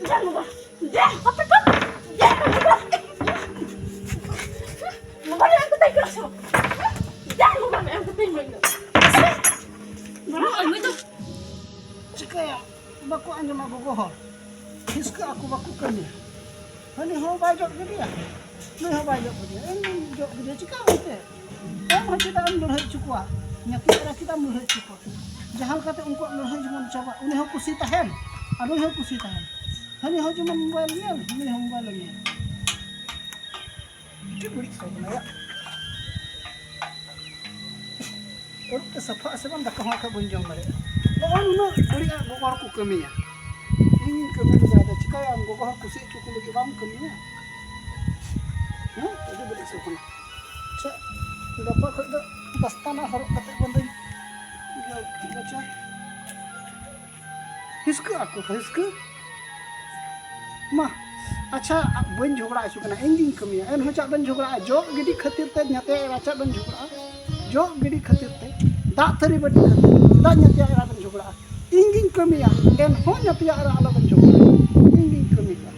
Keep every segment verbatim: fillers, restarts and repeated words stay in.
ᱫᱮᱱ ᱢᱳᱵᱟᱭᱤᱞ, ᱫᱮᱱ, ᱦᱟᱯᱮ ᱛᱚ, ᱫᱮᱱ ᱢᱳᱵᱟᱭᱤᱞ᱾ ᱢᱳᱵᱟᱭᱤᱞ ᱮᱢ ᱠᱟᱛᱮᱧ ᱠᱟᱱᱟ ᱥᱮ ᱵᱟᱝ? ᱫᱮᱱ ᱢᱳᱵᱟᱭᱤᱞ ᱮᱢ ᱠᱟᱛᱮᱧ ᱢᱮ᱾ ᱵᱟᱹᱱᱩᱜᱼᱟ, ᱱᱩᱭ ᱫᱚ᱾ ᱪᱤᱠᱟᱹᱭᱟ? ᱵᱟᱠᱚ ᱟᱸᱡᱚᱢᱟ ᱜᱚᱜᱚ ᱦᱚᱲ᱾ ᱦᱤᱥᱠᱟᱹᱜ ᱟᱠᱚ, ᱵᱟᱠᱚ ᱠᱟᱹᱢᱤᱭᱟ᱾ ᱦᱟᱹᱱᱤ ᱦᱚᱸ ᱵᱟᱭ ᱡᱚᱜ ᱜᱤᱰᱤᱭᱟ, ᱱᱩᱭ ᱦᱚᱸ ᱵᱟᱭ ᱡᱚᱜ ᱜᱤᱰᱤᱭᱟ᱾ ᱤᱧ ᱡᱚᱜ ᱜᱤᱰᱤᱭᱟ, ᱪᱤᱠᱟᱹ ᱢᱮᱱᱛᱮ? ᱟᱢ ᱦᱚᱸ ᱪᱮᱫᱟᱜ ᱮᱢ ᱞᱟᱹᱲᱦᱟᱹᱭ ᱦᱚᱪᱚ ᱠᱚᱣᱟ? ᱧᱟᱛᱤ ᱮᱨᱟ ᱪᱮᱫᱟᱜ ᱮᱢ ᱞᱟᱹᱲᱦᱟᱹᱭ ᱦᱚᱪᱚ ᱠᱚᱣᱟ? ᱡᱟᱦᱟᱸ ᱞᱮᱠᱟᱛᱮ ᱩᱱᱠᱩᱣᱟᱜ ᱞᱟᱹᱲᱦᱟᱹᱭ ᱡᱮᱢᱚᱱ ᱪᱟᱵᱟᱜ, ᱩᱱᱤ ᱦᱚᱸ ᱠᱩᱥᱤ ᱛᱟᱦᱮᱱ ᱟᱨ ᱱᱩᱭ ᱦᱚᱸ ᱠᱩᱥᱤ ᱛᱟᱦᱮᱱ᱾ ᱦᱟᱹᱱᱤ ᱦᱚᱸ ᱡᱮᱢᱚᱱ ᱢᱳᱵᱟᱭᱤᱞ ᱧᱮᱞ, ᱱᱩᱭ ᱦᱚᱸ ᱢᱳᱵᱟᱭᱤᱞ ᱧᱮᱞ᱾ ᱟᱹᱰᱤ ᱵᱟᱹᱲᱤᱡ ᱥᱚ ᱠᱟᱱᱟ ᱭᱟ᱾ ᱟᱹᱨᱩᱵ ᱛᱮ ᱥᱟᱯᱷᱟᱜ ᱟᱥᱮ ᱵᱟᱝ, ᱫᱟᱠᱟ ᱦᱚᱸ ᱟᱠᱷᱟᱡ ᱵᱟᱹᱧ ᱡᱚᱢ ᱫᱟᱲᱮᱭᱟᱜᱼᱟ᱾ ᱱᱚᱜᱼᱚᱭ ᱱᱩᱱᱟᱹᱜ ᱵᱟᱹᱲᱤᱡ ᱟᱜ ᱜᱚᱜᱚ ᱦᱚᱲ ᱠᱚ ᱠᱟᱹᱢᱤᱭᱟ᱾ ᱤᱧ ᱠᱟᱹᱢᱤ ᱫᱚ ᱵᱟᱭ ᱫᱟ, ᱪᱤᱠᱟᱹᱭᱟᱢ? ᱜᱚᱜᱚ ᱦᱚᱲ ᱠᱩᱥᱤ ᱦᱚᱪᱚ ᱠᱚ ᱞᱟᱹᱜᱤᱫ ᱵᱟᱢ ᱠᱟᱹᱢᱤᱭᱟ? ᱦᱮᱸ, ᱟᱹᱰᱤ ᱵᱟᱹᱲᱤᱡ ᱥᱚ ᱠᱟᱱᱟ᱾ ᱟᱪᱪᱷᱟ, ᱜᱟᱯᱟ ᱠᱷᱚᱡ ᱫᱚ ᱫᱟᱥᱛᱟᱱᱟ ᱦᱚᱨᱚᱜ ᱠᱟᱛᱮ ᱵᱚᱱᱫᱚᱧ ᱤᱭᱟᱹ ᱠᱮᱫᱟ᱾ ᱪᱟ᱾ ᱦᱤᱥᱠᱟᱹᱜ ᱟᱠᱚ, ᱦᱤᱥᱠᱟᱹ᱾ ᱢᱟ, ᱟᱪᱪᱷᱟ, ᱵᱟᱹᱧ ᱡᱷᱚᱜᱽᱲᱟ ᱦᱚᱪᱚ ᱠᱟᱱᱟ, ᱤᱧ ᱜᱤᱧ ᱠᱟᱹᱢᱤᱭᱟ, ᱮᱱᱦᱚᱸ ᱪᱟᱜ ᱵᱮᱱ ᱡᱷᱚᱜᱽᱲᱟᱜᱼᱟ? ᱡᱚᱜ ᱜᱤᱰᱤ ᱠᱷᱟᱹᱛᱤᱨ ᱛᱮ ᱧᱟᱛᱭᱟ ᱮᱨᱟ ᱪᱟᱜ ᱵᱮᱱ ᱡᱷᱚᱜᱽᱲᱟᱜᱼᱟ? ᱡᱚᱜ ᱜᱤᱰᱤ ᱠᱷᱟᱹᱛᱤᱨ ᱛᱮ, ᱫᱟᱜ ᱛᱷᱟᱹᱨᱤ ᱵᱟᱹᱴᱤ ᱠᱷᱟᱹᱛᱤᱨ ᱛᱮ ᱪᱮᱫᱟᱜ ᱧᱟᱛᱭᱟ ᱮᱨᱟ ᱵᱮᱱ ᱡᱷᱚᱜᱽᱲᱟᱜᱼᱟ? ᱤᱧ ᱜᱤᱧ ᱠᱟᱹᱢᱤᱭᱟ, ᱮᱱᱦᱚᱸ ᱧᱟᱛᱭᱟ ᱮᱨᱟ ᱟᱞᱚ ᱵᱮᱱ ᱡᱷᱚᱜᱽᱲᱟᱜᱼᱟ, ᱤᱧ ᱜᱤᱧ ᱠᱟᱹᱢᱤ ᱠᱟᱜᱼᱟ᱾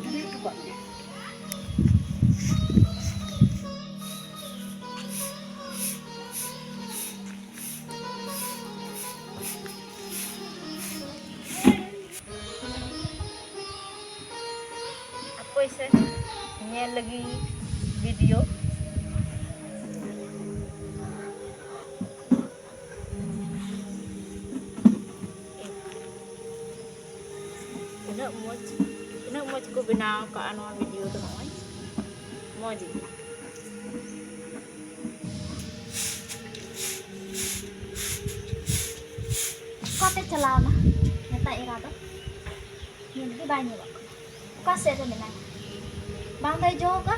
ᱜᱤᱰᱤ ᱦᱚᱴᱚ ᱠᱟᱜ ᱢᱮ᱾ ᱦᱟᱯᱳᱭ ᱥᱮ, ᱧᱮᱞ ᱞᱟᱹᱜᱤᱫ ᱵᱷᱤᱰᱤᱭᱳ᱾ ᱛᱤᱱᱟᱹᱜ ᱢᱚᱡᱽ, ᱛᱤᱱᱟᱹᱜ ᱢᱚᱡᱽ ᱠᱚ ᱵᱮᱱᱟᱣ ᱠᱟᱜᱼᱟ ᱱᱚᱣᱟ ᱵᱷᱤᱰᱤᱭᱳ ᱫᱚ᱾ ᱱᱚᱜᱼᱚᱭ ᱢᱚᱡᱽ ᱜᱮ᱾ ᱚᱠᱟᱛᱮ ᱪᱟᱞᱟᱣᱱᱟ ᱱᱮᱛᱟ ᱮᱨᱟ ᱫᱚ? ᱧᱮᱞ ᱜᱮ ᱵᱟᱭ ᱧᱮᱞᱚᱜ ᱠᱟᱱᱟ᱾ ᱚᱠᱟ ᱥᱮᱫ ᱨᱮ ᱢᱮᱱᱟᱭᱟ? ᱵᱟᱝ ᱫᱚᱭ ᱡᱚᱜᱟ,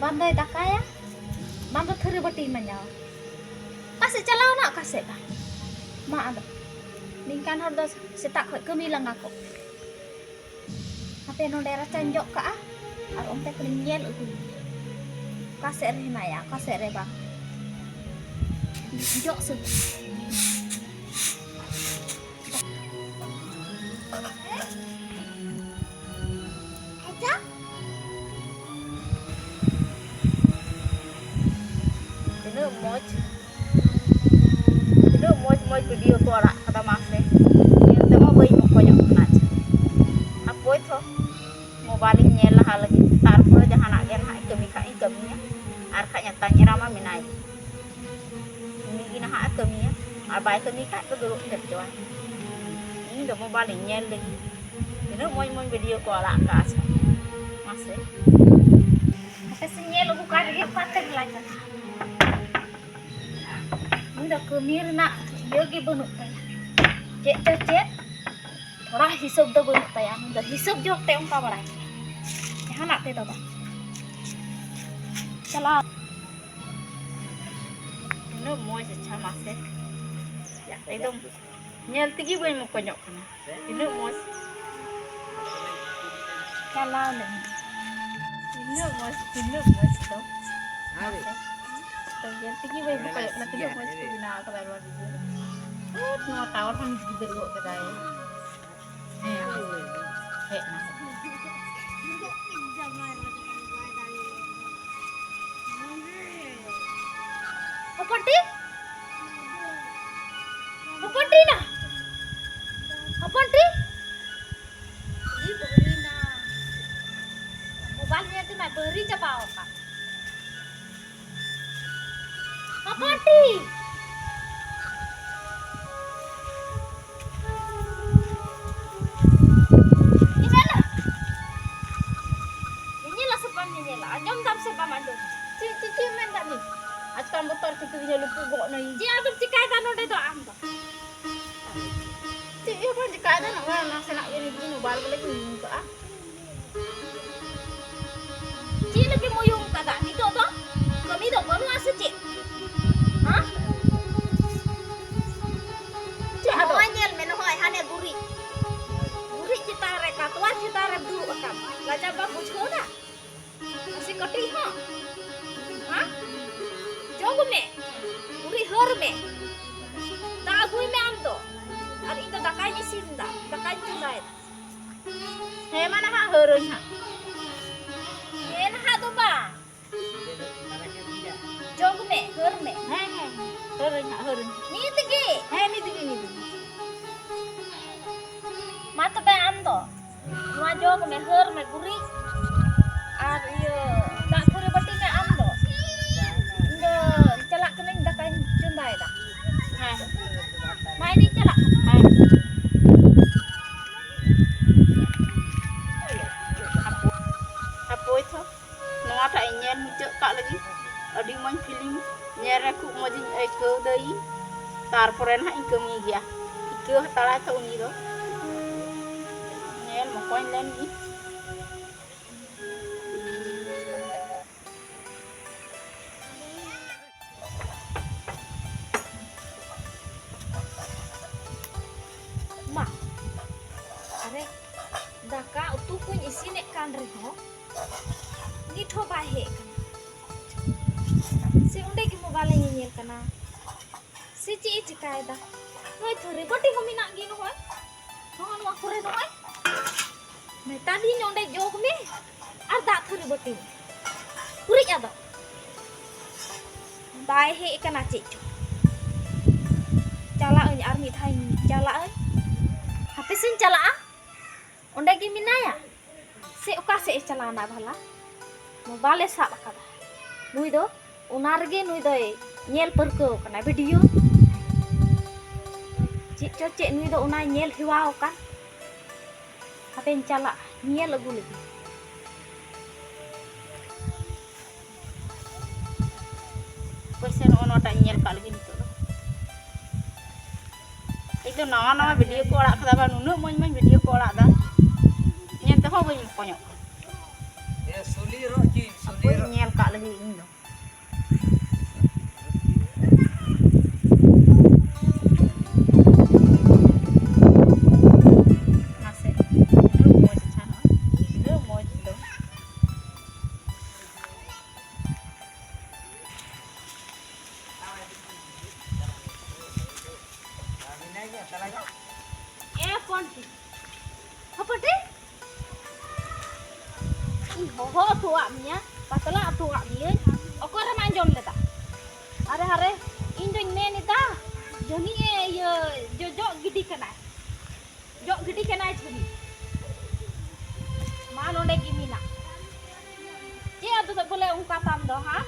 ᱵᱟᱝ ᱫᱚᱭ ᱫᱟᱠᱟᱭᱟ, ᱵᱟᱝ ᱫᱚ ᱛᱷᱟᱹᱨᱤ ᱵᱟᱹᱴᱤᱭ ᱢᱟᱧᱡᱟᱣᱟ᱾ ᱚᱠᱟ ᱥᱮᱫ ᱪᱟᱞᱟᱣᱱᱟ, ᱚᱠᱟ ᱥᱮᱫ ᱵᱟᱝ? ᱢᱟ ᱟᱫᱚ, ᱱᱤᱝᱠᱟᱱ ᱦᱚᱲ ᱫᱚ ᱥᱮᱛᱟᱜ ᱠᱷᱚᱱ ᱠᱟᱹᱢᱤ ᱞᱟᱸᱜᱟ ᱠᱚᱜ᱾ ᱦᱟᱯᱮ ᱱᱚᱰᱮ ᱨᱟᱪᱟᱧ ᱡᱚᱜ ᱠᱟᱜᱼᱟ ᱟᱨ ᱚᱱᱛᱮ ᱠᱷᱚᱱᱤᱧ ᱧᱮᱞ ᱟᱹᱜᱩᱭᱟ᱾ ᱚᱠᱟ ᱥᱮᱫ ᱨᱮ ᱦᱮᱱᱟᱭᱟ, ᱚᱠᱟ ᱥᱮᱫ ᱨᱮ ᱵᱟᱝ᱾ ᱡᱚᱜ ᱥᱟᱹᱛ᱾ ᱢᱚᱡᱽ, ᱛᱤᱱᱟᱹᱜ ᱢᱚᱡᱽ ᱢᱚᱡᱽ ᱵᱷᱤᱰᱤᱭᱳ ᱠᱚ ᱟᱲᱟᱜ ᱠᱟᱫᱟ ᱢᱟᱥᱮ, ᱧᱮᱞ ᱛᱮᱢᱟ ᱵᱟᱹᱧ ᱢᱚᱠᱚᱧᱚᱜ ᱠᱟᱱᱟ᱾ ᱟᱪᱪᱷᱟ, ᱦᱟᱯᱳᱭ ᱛᱷᱚ, ᱢᱳᱵᱟᱭᱤᱞᱤᱧ ᱧᱮᱞ ᱞᱟᱦᱟ ᱞᱟᱹᱜᱤᱫ, ᱛᱟᱨᱯᱚᱨᱮ ᱡᱟᱦᱟᱱᱟᱜ ᱜᱮ ᱱᱟᱦᱟᱜ ᱤᱧ ᱠᱟᱹᱢᱤ ᱠᱷᱟᱡ ᱤᱧ ᱠᱟᱹᱢᱤᱭᱟ, ᱟᱨ ᱠᱷᱟᱡ ᱧᱟᱛᱟᱧ ᱮᱨᱟ ᱢᱟ ᱢᱮᱱᱟᱭ ᱜᱮ, ᱩᱱᱤ ᱜᱮ ᱱᱟᱦᱟᱜ ᱮ ᱠᱟᱹᱢᱤᱭᱟ, ᱟᱨ ᱵᱟᱭ ᱠᱟᱹᱢᱤ ᱠᱷᱟᱡ ᱫᱚ ᱫᱩᱲᱩᱵ ᱛᱷᱤᱨ ᱦᱚᱪᱚᱣᱟᱭ᱾ ᱤᱧ ᱫᱚ ᱢᱳᱵᱟᱭᱤᱞᱤᱧ ᱧᱮᱞ ᱞᱟᱹᱜᱤᱫ, ᱛᱤᱱᱟᱹᱜ ᱢᱚᱡᱽ ᱢᱚᱡᱽ ᱵᱷᱤᱰᱤᱭᱳ ᱠᱚ ᱟᱲᱟᱜ ᱠᱟᱜᱼᱟ ᱥᱮ, ᱢᱟᱥᱮ᱾ ᱦᱟᱯᱮ ᱥᱮᱧ ᱧᱮᱞ ᱟᱹᱜᱩ ᱠᱟᱜ ᱞᱮᱜᱮ, ᱚᱠᱟᱛᱮ ᱞᱟᱡ ᱠᱟᱱᱟ᱾ ᱩᱱᱤ ᱫᱚ ᱠᱟᱹᱢᱤ ᱨᱮᱱᱟᱜ ᱤᱭᱟᱹ ᱜᱮ ᱵᱟᱹᱱᱩᱜ ᱛᱟᱭᱟ᱾ ᱪᱮᱫ ᱪᱚ ᱪᱮᱫ, ᱛᱷᱚᱲᱟ ᱦᱤᱥᱟᱹᱵ ᱫᱚ ᱵᱟᱹᱱᱩᱜ ᱛᱟᱭᱟ᱾ ᱩᱱᱤ ᱫᱚ ᱦᱤᱥᱟᱹᱵ ᱡᱚᱜ ᱛᱮ ᱚᱱᱠᱟ ᱵᱟᱲᱟᱭ ᱜᱮᱭᱟ᱾ ᱡᱟᱦᱟᱱᱟᱜ ᱛᱮᱫᱚ ᱵᱟᱝ᱾ ᱪᱟᱞᱟᱣ᱾ ᱛᱤᱱᱟᱹᱜ ᱢᱚᱡᱽ, ᱟᱪᱪᱷᱟ, ᱢᱟᱥᱮ᱾ ᱮᱠᱫᱚᱢ ᱧᱮᱞ ᱛᱮᱜᱮ ᱵᱟᱹᱧ ᱢᱚᱠᱚᱧᱚᱜ ᱠᱟᱱᱟ᱾ ᱛᱤᱱᱟᱹᱜ ᱢᱚᱡᱽ᱾ ᱪᱟᱞᱟᱣ ᱞᱮᱱᱟ᱾ ᱛᱤᱱᱟᱹᱜ ᱢᱚᱡᱽ, ᱛᱤᱱᱟᱹᱜ ᱢᱚᱡᱽ ᱫᱚ᱾ ᱢᱟᱥᱮ᱾ ᱛᱚ, ᱧᱮᱞ ᱛᱮᱜᱮ ᱵᱟᱹᱧ ᱢᱚᱠᱚᱧᱚᱜ ᱠᱟᱱᱟ᱾ ᱛᱤᱱᱟᱹᱜ ᱢᱚᱡᱽ ᱠᱚ ᱵᱮᱱᱟᱣ ᱠᱟᱫᱟ ᱱᱚᱣᱟ ᱵᱷᱤᱰᱤᱭᱳ ᱨᱮ᱾ ᱩᱯ, ᱱᱚᱣᱟ ᱴᱟᱣᱟᱨ ᱦᱚᱸ ᱜᱤᱫᱟᱹᱨ ᱜᱚᱫ ᱠᱟᱫᱟᱭ᱾ ᱦᱮᱸ, ᱦᱮᱡ ᱱᱟ᱾ ᱦᱚᱯᱚᱱ ᱴᱤ? ᱦᱚᱯᱚᱱ ᱴᱤ ᱱᱟ? ᱦᱚᱯᱚᱱ ᱴᱤ? ᱤ ᱵᱟᱹᱦᱨᱤ ᱱᱟ᱾ ᱢᱳᱵᱟᱭᱤᱞ ᱧᱮᱞ ᱛᱮᱢᱟ ᱵᱟᱹᱦᱨᱤ ᱪᱟᱵᱟᱣ ᱟᱠᱟᱱ᱾ ᱦᱚᱯᱚᱱ ᱴᱤ! ᱧᱮᱧᱮᱞᱟ? ᱧᱮᱧᱮᱞᱟ ᱥᱮ ᱵᱟᱢ ᱧᱮᱧᱮᱞᱟ? ᱟᱸᱡᱚᱢ ᱫᱟᱢ ᱥᱮ ᱵᱟᱢ ᱟᱸᱡᱚᱢ? ᱪᱮᱫ, ᱪᱮᱫ, ᱪᱮᱫ ᱮᱢ ᱢᱮᱱ ᱫᱟ ᱱᱤᱛ? ᱟᱪᱠᱟᱢ ᱵᱚᱛᱚᱨ ᱠᱮᱫᱤᱧᱟ, ᱞᱩᱴᱩ ᱵᱚᱦᱚᱜ ᱱᱟᱹᱧ᱾ ᱪᱮᱫ ᱟᱫᱚᱢ ᱪᱤᱠᱟᱭ ᱫᱟ ᱱᱚᱰᱮ ᱫᱚ ᱟᱢ ᱫᱚ? ᱪᱮᱫ ᱦᱚᱸ ᱵᱟᱝ ᱪᱤᱠᱟᱭ ᱫᱟ, ᱱᱚᱜᱼᱚᱭ ᱱᱟᱥᱮᱱᱟᱜ ᱜᱮ ᱱᱤᱛ ᱜᱮ ᱢᱳᱵᱟᱭᱤᱞ ᱵᱚᱞᱮ ᱧᱩᱧᱩ ᱠᱟᱜᱼᱟ᱾ ᱪᱮᱫ ᱞᱟᱹᱜᱤᱫ ᱢᱚᱭᱩᱝ ᱠᱟᱫᱟ? ᱱᱤᱛᱚᱜ ᱫᱚ ᱠᱟᱹᱢᱤ ᱫᱚ ᱵᱟᱹᱱᱩᱜᱼᱟ ᱥᱮ ᱪᱮᱫ? ᱦᱮᱸ? ᱪᱮᱫ ᱟᱫᱚ? ᱱᱚᱜᱼᱚᱭ ᱧᱮᱞ ᱢᱮ, ᱱᱚᱜᱼᱚᱭ ᱦᱟᱱᱮ ᱜᱩᱨᱤᱡ, ᱜᱩᱨᱤᱡ ᱪᱮᱛᱟᱱ ᱨᱮ, ᱠᱟᱛᱣᱟ ᱪᱮᱛᱟᱱ ᱨᱮ ᱫᱩᱲᱩᱵ ᱟᱠᱟᱱ᱾ ᱞᱟᱡᱟᱣ ᱵᱟᱢ ᱵᱩᱡᱷᱟᱹᱣ ᱫᱟ? ᱢᱟᱥᱮ ᱠᱟᱹᱴᱤᱡ ᱦᱚᱸ? ᱦᱮᱸ? ᱡᱚᱜᱽ ᱢᱮ, ᱜᱩᱨᱤᱡ ᱦᱟᱹᱨ ᱢᱮ, ᱫᱟᱜ ᱟᱹᱜᱩᱭ ᱢᱮ ᱟᱢ ᱫᱚ, ᱟᱨ ᱤᱧ ᱫᱚ ᱫᱟᱠᱟᱧ ᱤᱥᱤᱱ ᱫᱟ, ᱫᱟᱠᱟᱧ ᱪᱚᱸᱫᱟᱭ ᱫᱟ᱾ ᱦᱮᱸ ᱢᱟ ᱱᱟᱦᱟᱜ ᱦᱟᱹᱨᱟᱹᱧ ᱦᱟᱸᱜ᱾ ᱦᱮᱸ ᱱᱟᱦᱟᱜ ᱫᱚ ᱵᱟᱝ᱾ ᱡᱚᱜᱽ ᱢᱮ, ᱦᱟᱹᱨ ᱢᱮ᱾ ᱦᱮᱸ, ᱦᱮᱸ, ᱦᱮᱸ᱾ ᱦᱟᱹᱨᱟᱹᱧ ᱦᱟᱸᱜ, ᱦᱟᱹᱨᱟᱹᱧ᱾ ᱱᱤᱛ ᱜᱮ? ᱦᱮᱸ, ᱱᱤᱛ ᱜᱮ, ᱱᱤᱛ ᱜᱮ᱾ ᱢᱟ ᱛᱚᱵᱮ ᱟᱢ ᱫᱚ ᱱᱚᱣᱟ ᱡᱚᱜᱽ ᱢᱮ, ᱦᱟᱹᱨ ᱢᱮ ᱜᱩᱨᱤᱡ᱾ ᱟᱨ ᱤᱭᱟᱹ, ᱫᱟᱜ ᱛᱷᱟᱹᱨᱤ ᱵᱟᱹᱴᱤ ᱢᱮ ᱟᱢ ᱫᱚ᱾ ᱤᱧ ᱫᱚ ᱪᱟᱞᱟᱜ ᱠᱟᱹᱱᱟᱹᱧ, ᱫᱟᱠᱟᱧ ᱪᱚᱸᱫᱟᱭᱮᱫᱟ᱾ ᱦᱮᱸ᱾ ᱢᱟ, ᱤᱧᱤᱧ ᱪᱟᱞᱟᱜ ᱠᱟᱱᱟ᱾ ᱦᱮᱸ᱾ ᱦᱟᱯᱳᱭ ᱛᱚ᱾ ᱱᱚᱣᱟᱴᱟᱜ ᱤᱧ ᱧᱮᱞ ᱢᱩᱪᱟᱹᱫ ᱠᱟᱜ ᱞᱟᱹᱜᱤᱫ᱾ ᱟᱹᱰᱤ ᱢᱚᱡᱽ ᱯᱷᱤᱞᱢ ᱧᱮᱞ ᱨᱮ ᱠᱷᱩᱵ ᱢᱚᱡᱽ ᱤᱧ ᱟᱹᱭᱠᱟᱹᱣ ᱫᱟᱹᱧ᱾ ᱛᱟᱨᱯᱚᱨᱮ ᱱᱟᱦᱟᱜ ᱤᱧ ᱠᱟᱹᱢᱤ ᱜᱮᱭᱟ, ᱴᱷᱤᱠᱟᱹ ᱦᱟᱛᱟᱲᱟᱭ ᱛᱚ ᱩᱱᱤ ᱫᱚ᱾ ᱧᱮᱞ ᱢᱚᱠᱚᱧ ᱞᱮᱱ ᱜᱮ᱾ ᱢᱟ, ᱟᱨᱮ, ᱫᱟᱠᱟ ᱩᱛᱩ ᱠᱚᱧ ᱤᱥᱤᱱᱮᱫ ᱠᱟᱱ ᱨᱮᱦᱚᱸ ᱱᱤᱛ ᱦᱚᱸ ᱵᱟᱭ ᱦᱮᱡ ᱟᱠᱟᱱᱟ᱾ ᱥᱮ ᱚᱸᱰᱮ ᱜᱮ ᱢᱳᱵᱟᱭᱤᱞ ᱮ ᱧᱮᱧᱮᱞ ᱠᱟᱱᱟ, ᱥᱮ ᱪᱮᱫ ᱮ ᱪᱮᱠᱟᱭᱮᱫᱟ? ᱱᱚᱜᱼᱚᱭ ᱛᱷᱟᱹᱨᱤ ᱵᱟᱹᱴᱤ ᱦᱚᱸ ᱢᱮᱱᱟᱜ ᱜᱮ, ᱱᱚᱜᱼᱚᱭ, ᱱᱚᱜᱼᱚ ᱱᱚᱣᱟ ᱠᱚᱨᱮ, ᱱᱚᱜᱼᱚᱭ᱾ ᱢᱮᱛᱟ ᱫᱤᱧ ᱚᱸᱰᱮ ᱡᱚᱜᱽ ᱢᱮ ᱟᱨ ᱫᱟᱜ ᱛᱷᱟᱹᱨᱤ ᱵᱟᱹᱴᱤ ᱢᱮ᱾ ᱩᱨᱤᱡ ᱟᱫᱚ ᱵᱟᱭ ᱦᱮᱡ ᱟᱠᱟᱱᱟ ᱪᱮᱫ ᱪᱚ᱾ ᱪᱟᱞᱟᱜ ᱟᱹᱧ, ᱟᱨ ᱢᱤᱫ ᱫᱷᱟᱣ ᱤᱧ ᱪᱟᱞᱟᱜ ᱟᱹᱧ᱾ ᱦᱟᱯᱮ ᱥᱮᱧ ᱪᱟᱞᱟᱜᱼᱟ, ᱚᱸᱰᱮ ᱜᱮ ᱢᱮᱱᱟᱭᱟ᱾ ᱥᱮ ᱚᱠᱟ ᱥᱮᱫ ᱮ ᱪᱟᱞᱟᱣᱱᱟ ᱵᱷᱟᱞᱟ? ᱢᱳᱵᱟᱭᱤᱞ ᱮ ᱥᱟᱵ ᱟᱠᱟᱫᱟ ᱱᱩᱭ ᱫᱚ᱾ ᱚᱱᱟ ᱨᱮᱜᱮ ᱱᱩᱭ ᱫᱚᱭ ᱧᱮᱞ ᱯᱟᱹᱨᱠᱟᱹᱣ ᱟᱠᱟᱱᱟ ᱵᱷᱤᱰᱤᱭᱳ᱾ ᱪᱮᱫ ᱪᱚ ᱪᱮᱫ, ᱱᱩᱭ ᱫᱚ ᱚᱱᱟᱭ ᱧᱮᱞ ᱦᱮᱣᱟᱣ ᱟᱠᱟᱱ᱾ ᱦᱟᱯᱮᱧ ᱪᱟᱞᱟᱜᱼᱟ, ᱧᱮᱞ ᱟᱹᱜᱩ ᱞᱮᱜᱮ᱾ ᱯᱚᱭᱥᱟ ᱱᱚᱜᱼᱚ ᱱᱚᱣᱟᱴᱟᱜ ᱤᱧ ᱧᱮᱞ ᱠᱟᱜ ᱞᱮᱜᱮ ᱱᱤᱛᱚᱜ ᱫᱚ᱾ ᱮᱠᱫᱚᱢ ᱱᱟᱣᱟ ᱱᱟᱣᱟ ᱵᱷᱤᱰᱤᱭᱳ ᱠᱚ ᱟᱲᱟᱜ ᱠᱟᱫᱟ, ᱟᱵᱟᱨ ᱱᱩᱱᱟᱹᱜ ᱢᱚᱡᱽ ᱢᱚᱡᱽ ᱵᱷᱤᱰᱤᱭᱳ ᱠᱚ ᱟᱲᱟᱜ ᱫᱟ, ᱧᱮᱞ ᱛᱮᱦᱚᱸ ᱵᱟᱹᱧ ᱢᱚᱠᱚᱧᱚᱜ ᱠᱟᱱᱟ᱾ ᱦᱟᱯᱳᱭ, ᱧᱮᱞ ᱠᱟᱜ ᱞᱮᱜᱮ ᱤᱧ ᱫᱚ᱾ ᱢᱟᱥᱮ, ᱛᱤᱱᱟᱹᱜ ᱢᱚᱡᱽ ᱪᱷᱟᱱᱚᱜᱼᱟ, ᱛᱤᱱᱟᱹᱜ ᱢᱚᱡᱽ ᱫᱚ᱾ ᱮ ᱯᱚᱱᱴᱤ, ᱦᱚᱯᱚᱴᱤ, ᱤᱧ ᱦᱚᱦᱚ ᱦᱚᱴᱚᱣᱟᱜ ᱢᱮᱭᱟ, ᱯᱟᱛᱞᱟ ᱦᱚᱴᱚᱣᱟᱜ ᱢᱤᱭᱟᱹᱧ, ᱚᱠᱚᱭ ᱨᱮᱢ ᱟᱸᱡᱚᱢ ᱞᱮᱫᱟ? ᱟᱨᱮ, ᱤᱧ ᱫᱚᱧ ᱢᱮᱱ ᱮᱫᱟ, ᱡᱟᱹᱱᱤᱡ ᱮ ᱤᱭᱟᱹ ᱡᱚ-, ᱡᱚᱜ ᱜᱤᱰᱤ ᱠᱟᱱᱟᱭ, ᱡᱚᱜ ᱜᱤᱰᱤ ᱠᱟᱱᱟᱭ ᱡᱟᱹᱱᱤᱡ᱾ ᱢᱟ ᱱᱚᱰᱮ ᱜᱮ ᱢᱮᱱᱟᱜ᱾ ᱪᱮᱫ ᱟᱫᱚ ᱵᱚᱞᱮ ᱚᱱᱠᱟ ᱛᱟᱢ ᱫᱚ, ᱦᱟ?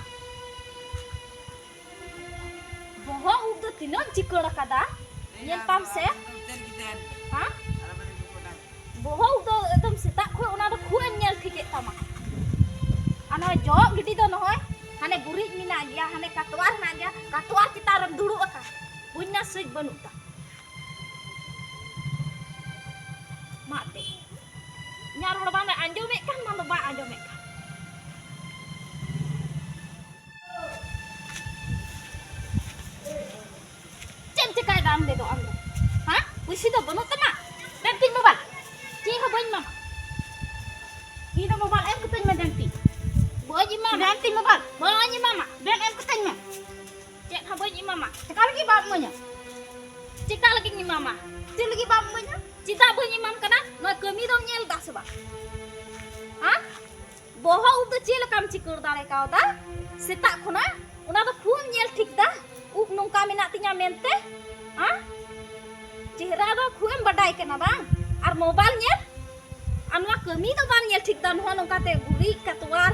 ᱵᱚᱦᱚᱜ ᱩᱵ ᱫᱚ ᱛᱤᱱᱟᱹᱜ ᱮᱢ ᱪᱤᱠᱟᱹᱲ ᱟᱠᱟᱫᱟ, ᱧᱮᱞ ᱛᱟᱢ ᱥᱮ᱾ ᱦᱟ? ᱵᱚᱦᱚᱜ ᱫᱚ ᱮᱠᱫᱚᱢ ᱥᱮᱛᱟᱜ ᱠᱷᱚᱱ ᱚᱱᱟ ᱫᱚ ᱠᱷᱩᱵ ᱮᱢ ᱧᱮᱞ ᱴᱷᱤᱠᱮᱫ ᱛᱟᱢᱟ᱾ ᱟᱨ ᱱᱚᱜᱼᱚᱭ ᱡᱚᱜ ᱜᱤᱰᱤ ᱫᱚ ᱱᱚᱜᱼᱚᱭ ᱦᱟᱱᱮ ᱜᱩᱨᱤᱡ ᱢᱮᱱᱟᱜ ᱜᱮᱭᱟ, ᱦᱟᱱᱮ ᱠᱟᱛᱣᱟᱨ ᱦᱮᱱᱟᱜ ᱜᱮᱭᱟ, ᱠᱟᱛᱣᱟᱨ ᱪᱮᱛᱟᱱ ᱨᱮᱢ ᱫᱩᱲᱩᱵ ᱟᱠᱟᱱ᱾ ᱵᱩᱡᱽ ᱱᱟ, ᱥᱩᱡᱽ ᱵᱟᱹᱱᱩᱜ ᱛᱟᱢ᱾ ᱢᱟᱜ ᱛᱮ᱾ ᱤᱧᱟᱜ ᱨᱚᱲ ᱵᱟᱝ ᱟᱸᱡᱚᱢᱮᱫ ᱠᱟᱱ, ᱵᱟᱝ ᱫᱚ ᱵᱟᱝ ᱟᱸᱡᱚᱢᱮᱫ ᱠᱟᱱ᱾ ᱪᱮᱫ ᱮᱢ ᱪᱮᱠᱟᱭᱮᱫᱟ ᱟᱢ ᱫᱚ, ᱟᱢ ᱫᱚ? ᱦᱮᱸ? ᱯᱩᱭᱥᱟᱹ ᱫᱚ ᱵᱟᱹᱱᱩᱜ ᱛᱟᱢᱟ? ᱫᱮᱱ ᱛᱤᱧ ᱢᱳᱵᱟᱭᱤᱞ᱾ ᱪᱮᱫ ᱦᱚᱸ ᱵᱟᱹᱧ ᱮᱢᱟᱢᱟ᱾ ᱤᱧ ᱫᱚ ᱢᱳᱵᱟᱭᱤᱞ ᱮᱢ ᱠᱟᱹᱛᱤᱧ ᱢᱮ ᱫᱮᱱ ᱛᱤᱧ᱾ ᱵᱟᱹᱧ ᱮᱢᱟᱢᱟ᱾ ᱫᱮᱱ ᱛᱤᱧ ᱢᱳᱵᱟᱭᱤᱞ᱾ ᱵᱟᱹᱧ ᱮᱢᱟᱢᱟ᱾ ᱫᱮᱱ ᱮᱢ ᱠᱟᱹᱛᱤᱧ ᱢᱮ᱾ ᱪᱮᱫ ᱦᱚᱸ ᱵᱟᱹᱧ ᱮᱢᱟᱢᱟ᱾ ᱪᱮᱠᱟ ᱞᱟᱹᱜᱤᱫ ᱵᱟᱢ ᱤᱢᱟᱹᱧᱟ? ᱪᱮᱠᱟ ᱞᱟᱹᱜᱤᱫ ᱤᱧ ᱮᱢᱟᱢᱟ? ᱪᱮᱫ ᱞᱟᱹᱜᱤᱫ ᱵᱟᱢ ᱤᱢᱟᱹᱧᱟ? ᱪᱮᱫᱟᱜ ᱵᱟᱹᱧ ᱮᱢᱟᱢ ᱠᱟᱱᱟ? ᱱᱚᱣᱟ ᱠᱟᱹᱢᱤ ᱫᱚᱢ ᱧᱮᱞ ᱮᱫᱟ ᱥᱮ ᱵᱟᱝ? ᱦᱮᱸ? ᱵᱚᱦᱚᱜ ᱩᱵ ᱫᱚ ᱪᱮᱫ ᱞᱮᱠᱟᱢ ᱪᱤᱠᱟᱹᱲ ᱫᱟᱲᱮ ᱠᱟᱣᱫᱟ? ᱥᱮᱛᱟᱜ ᱠᱷᱚᱱᱟᱜ ᱚᱱᱟ ᱫᱚ ᱠᱷᱩᱵ ᱮᱢ ᱧᱮᱞ ᱴᱷᱤᱠ ᱫᱟ, ᱩᱵ ᱱᱚᱝᱠᱟ ᱢᱮᱱᱟᱜ ᱛᱤᱧᱟ ᱢᱮᱱᱛᱮ᱾ ᱦᱮᱸ? ᱪᱮᱦᱨᱟ ᱫᱚ ᱠᱷᱩᱵ ᱮᱢ ᱵᱟᱰᱟᱭ ᱠᱟᱱᱟ ᱵᱟᱝ? ᱟᱨ ᱢᱳᱵᱟᱭᱤᱞ ᱧᱮᱞ, ᱟᱨ ᱱᱚᱣᱟ ᱠᱟᱹᱢᱤ ᱫᱚ ᱵᱟᱢ ᱧᱮᱞ ᱴᱷᱤᱠ ᱫᱟ, ᱱᱚᱜᱼᱚ ᱱᱚᱝᱠᱟᱛᱮ ᱜᱩᱨᱤᱡ ᱠᱟᱛᱣᱟᱨ᱾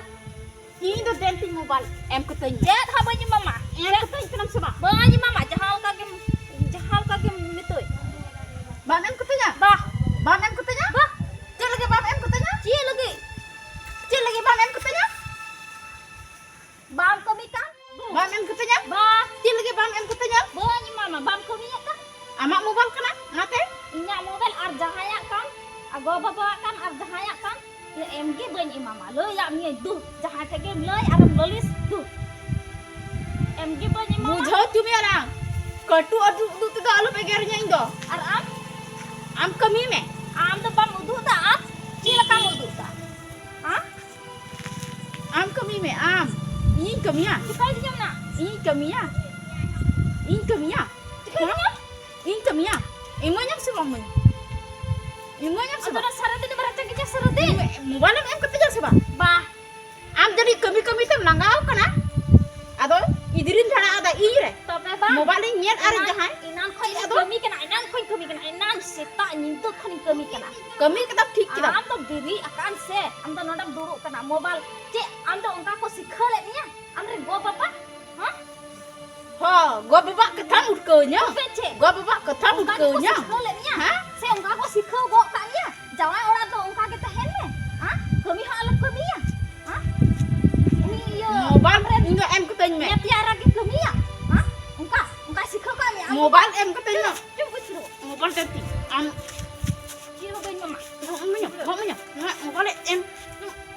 ᱤᱧ ᱫᱚ ᱫᱮᱱ ᱛᱤᱧ ᱢᱳᱵᱟᱭᱤᱞ ᱮᱢ ᱠᱟᱹᱛᱟᱹᱧ ᱢᱮ᱾ ᱪᱮᱫ ᱦᱚᱸ ᱵᱟᱹᱧ ᱮᱢᱟᱢᱟ᱾ ᱮᱢ ᱠᱟᱹᱛᱟᱹᱧ ᱠᱟᱱᱟᱢ ᱥᱮ ᱵᱟᱝ? ᱵᱟᱹᱧ ᱮᱢᱟᱢᱟ, ᱡᱟᱦᱟᱸ ᱞᱮᱠᱟ ᱜᱮᱢ, ᱡᱟᱦᱟᱸ ᱞᱮᱠᱟ ᱜᱮᱢ ᱢᱮᱛᱟᱹᱧ᱾ ᱵᱟᱢ ᱮᱢ ᱠᱟᱹᱛᱟᱹᱧᱟ? ᱵᱟ᱾ ᱵᱟᱢ ᱮᱢ ᱠᱟᱹᱛᱟᱹᱧᱟ? ᱵᱟ᱾ ᱪᱮᱫ ᱞᱟᱹᱜᱤᱫ ᱵᱟᱢ ᱮᱢ ᱠᱟᱹᱛᱟᱹᱧᱟ? ᱪᱮᱫ ᱞᱟᱹᱜᱤᱫ? ᱪᱮᱫ ᱞᱟᱹᱜᱤᱫ ᱵᱟᱢ ᱮᱢ ᱠᱟᱹᱛᱟᱹᱧᱟ? ᱵᱟᱢ ᱠᱟᱹᱢᱤ ᱠᱟᱱ? ᱵᱟᱢ ᱮᱢ ᱠᱟᱹᱛᱟᱹᱧᱟ? ᱵᱟ᱾ ᱪᱮᱫ ᱞᱟᱹᱜᱤᱫ ᱵᱟᱢ ᱮᱢ ᱠᱟᱹᱛᱟᱹᱧᱟ? ᱵᱟᱹᱧ ᱮᱢᱟᱢᱟ, ᱵᱟᱢ ᱠᱟᱹᱢᱤᱭᱮᱫ ᱠᱟᱱ? ᱟᱢᱟᱜ ᱢᱳᱵᱟᱭᱤᱞ ᱠᱟᱱᱟ, ᱚᱱᱟᱛᱮ? ᱤᱧᱟᱜ ᱢᱳᱵᱟᱭᱤᱞ ᱟᱨ ᱡᱟᱦᱟᱸᱭᱟᱜ ᱠᱟᱱ, ᱟᱨ ᱜᱚ ᱵᱟᱵᱟᱣᱟᱜ ᱠᱟᱱ, ᱟᱨ ᱡᱟᱦᱟᱸᱭᱟᱜ ᱠᱟᱱ, ᱮᱢ ᱜᱮ ᱵᱟᱹᱧ ᱮᱢᱟᱢᱟ᱾ ᱞᱟᱹᱭᱟᱜ ᱢᱤᱭᱟᱹᱧ ᱫᱩ, ᱡᱟᱦᱟᱸᱭ ᱴᱷᱮᱡ ᱜᱮᱢ ᱞᱟᱹᱭ ᱟᱨᱮᱢ ᱞᱟᱹᱞᱤᱥ ᱫᱩ᱾ ᱮᱢ ᱜᱮ ᱵᱟᱹᱧ ᱮᱢᱟᱢᱟ᱾ ᱵᱩᱡᱷᱟᱹᱣ ᱦᱚᱪᱚ ᱢᱮᱭᱟ ᱞᱟᱝ᱾ ᱠᱟᱹᱴᱩ ᱩᱫᱩᱜ ᱩᱫᱩᱜ ᱛᱮᱫᱚ ᱟᱞᱚᱢ ᱮᱜᱮᱨᱤᱧᱟ ᱤᱧ ᱫᱚ᱾ ᱟᱨ ᱟᱢ? ᱟᱢ ᱠᱟᱹᱢᱤ ᱢᱮ᱾ ᱟᱢ ᱫᱚ ᱵᱟᱢ ᱩᱫᱩᱜ ᱫᱟ, ᱟᱢ ᱪᱮᱫ ᱞᱮᱠᱟᱢ ᱩᱫᱩᱜ ᱫᱟ? ᱦᱮᱸ? ᱟᱢ ᱠᱟᱹᱢᱤ ᱢᱮ, ᱟᱢ᱾ ᱤᱧᱤᱧ ᱠᱟᱹᱢᱤᱭᱟ? ᱪᱤᱠᱟᱹᱭ ᱫᱤᱧ ᱚᱱᱟ? ᱤᱧᱤᱧ ᱠᱟᱹᱢᱤᱭᱟ? ᱤᱧ ᱠᱟᱹᱢᱤᱭᱟ? ᱪᱤᱠᱟᱹᱭ ᱫᱤᱧ? ᱤᱧ ᱠᱟᱹᱢᱤᱭᱟ? ᱤᱢᱟᱹᱧᱟᱢ ᱥᱮ ᱵᱟᱢ ᱤᱢᱟᱹᱧᱟ? ᱤᱢᱟᱹᱧᱟᱢ ᱥᱮ ᱟᱫᱚ ᱵᱟᱝ? ᱚᱱᱟ ᱥᱟᱨᱟ ᱫᱤᱱ ᱮᱢ ᱨᱟᱪᱟᱜ ᱜᱮᱪᱟ ᱥᱟᱨᱟ ᱫᱤᱱ? ᱢᱳᱵᱟᱭᱤᱞ ᱮᱢ ᱮᱢ ᱠᱟᱛᱤᱧᱟ ᱥᱮ ᱵᱟᱝ? ᱵᱟ᱾ ᱟᱢ ᱡᱟᱹᱱᱤᱡ ᱠᱟᱹᱢᱤ ᱠᱟᱹᱢᱤ ᱛᱮᱢ ᱞᱟᱸᱜᱟᱣ ᱠᱟᱱᱟ, ᱟᱫᱚ ᱤᱫᱤᱨᱤᱧ ᱡᱷᱟᱲᱟ ᱟᱫᱟ ᱤᱧ ᱨᱮ᱾ ᱛᱚᱵᱮ ᱵᱟᱝ᱾ ᱢᱳᱵᱟᱭᱤᱞ ᱤᱧ ᱧᱮᱞ ᱟᱨ ᱮᱱᱟᱱ, ᱡᱟᱦᱟᱸᱭ ᱮᱱᱟᱱ ᱠᱷᱚᱱ ᱤᱧ ᱟᱫᱚ ᱠᱟᱹᱢᱤ ᱠᱟᱱᱟ, ᱮᱱᱟᱱ ᱠᱷᱚᱱ ᱤᱧ ᱠᱟᱹᱢᱤ ᱠᱟᱱᱟ, ᱮᱱᱟᱱ ᱥᱮᱛᱟᱜ ᱧᱤᱫᱟᱹ ᱠᱷᱚᱱᱤᱧ ᱠᱟᱹᱢᱤ ᱠᱟᱱᱟ᱾ ᱠᱟᱹᱢᱤ ᱠᱮᱫᱟᱢ ᱴᱷᱤᱠ ᱠᱮᱫᱟᱢ᱾ ᱟᱢ ᱫᱚ ᱵᱮᱨᱤ ᱟᱠᱟᱱ ᱥᱮ ᱟᱢ ᱫᱚ ᱱᱚᱰᱮᱢ ᱫᱩᱲᱩᱵ ᱠᱟᱱᱟ, ᱢᱳᱵᱟᱭᱤᱞ ᱪᱮᱫ ᱟᱢ ᱫᱚ ᱚᱱᱠᱟ ᱠᱚ ᱥᱤᱠᱷᱟᱹᱣ ᱞᱮᱫ ᱢᱮᱭᱟ ᱟᱢᱨᱮᱱ ᱜᱚ ᱵᱟᱵᱟ? ᱦᱮᱸ? ᱦᱚᱸ, ᱜᱚ ᱵᱟᱵᱟ ᱠᱟᱛᱷᱟᱢ ᱩᱴᱠᱟᱹᱣ ᱧᱟ᱾ ᱛᱚᱵᱮ ᱪᱮᱫ? ᱜᱚ ᱵᱟᱵᱟ ᱠᱟᱛᱷᱟᱢ ᱚᱱᱠᱟ ᱩᱴᱠᱟᱹᱣ ᱜᱮᱠᱚ ᱧᱟ᱾ ᱥᱤᱠᱷᱟᱹᱣ ᱞᱮᱫ ᱢᱮᱭᱟ? ᱦᱮᱸ? ᱥᱮ ᱚᱱᱠᱟ ᱠᱚ ᱥᱤᱠᱷᱟᱹᱣ ᱜᱚᱫ ᱠᱟᱜ ᱢᱮᱭᱟ? ᱡᱟᱶᱟᱭ ᱚᱲᱟᱜ ᱫᱚ ᱚᱱᱠᱟ ᱜᱮ ᱛᱟᱦᱮᱱ ᱢᱮ᱾ ᱦᱮᱸ? ᱠᱟᱹᱢᱤ ᱦᱚᱸ ᱟᱞᱚᱢ ᱠᱟᱹᱢᱤᱭᱟ᱾ ᱦᱮᱸ? ᱩᱱᱤ ᱤᱭᱟᱹ ᱢᱳᱵᱟᱭᱤᱞ ᱟᱢᱨᱮᱱ ᱤᱧ ᱫᱚ ᱮᱢ ᱠᱟᱹᱛᱟᱹᱧ ᱢᱮ᱾ ᱧᱮᱯᱮᱞ ᱨᱮᱜᱮ ᱠᱟᱹᱢᱤᱭᱟ? ᱦᱮᱸ? ᱚᱱᱠᱟ, ᱚᱱᱠᱟ ᱥᱤᱠᱷᱟᱹᱣ ᱠᱟᱜ ᱢᱮᱭᱟ? ᱟᱢ ᱢᱳᱵᱟᱭᱤᱞ ᱮᱢ ᱠᱟᱹᱛᱟᱹᱧ ᱢᱮ᱾ ᱪᱩᱯ ᱵᱩᱡᱷᱟᱹᱣ᱾ ᱢᱳᱵᱟᱭᱤᱞ ᱫᱮᱱ ᱛᱤᱧ᱾ ᱟᱢ ᱪᱮᱫ ᱦᱚᱸ ᱵᱟᱹᱧ ᱮᱢᱟᱢᱟ᱾ ᱮᱢᱟᱹᱧ ᱢᱮ, ᱮᱢᱟᱹᱧ ᱢᱮ᱾ ᱱᱚᱣᱟ ᱢᱳᱵᱟᱭᱤᱞ ᱮᱢ,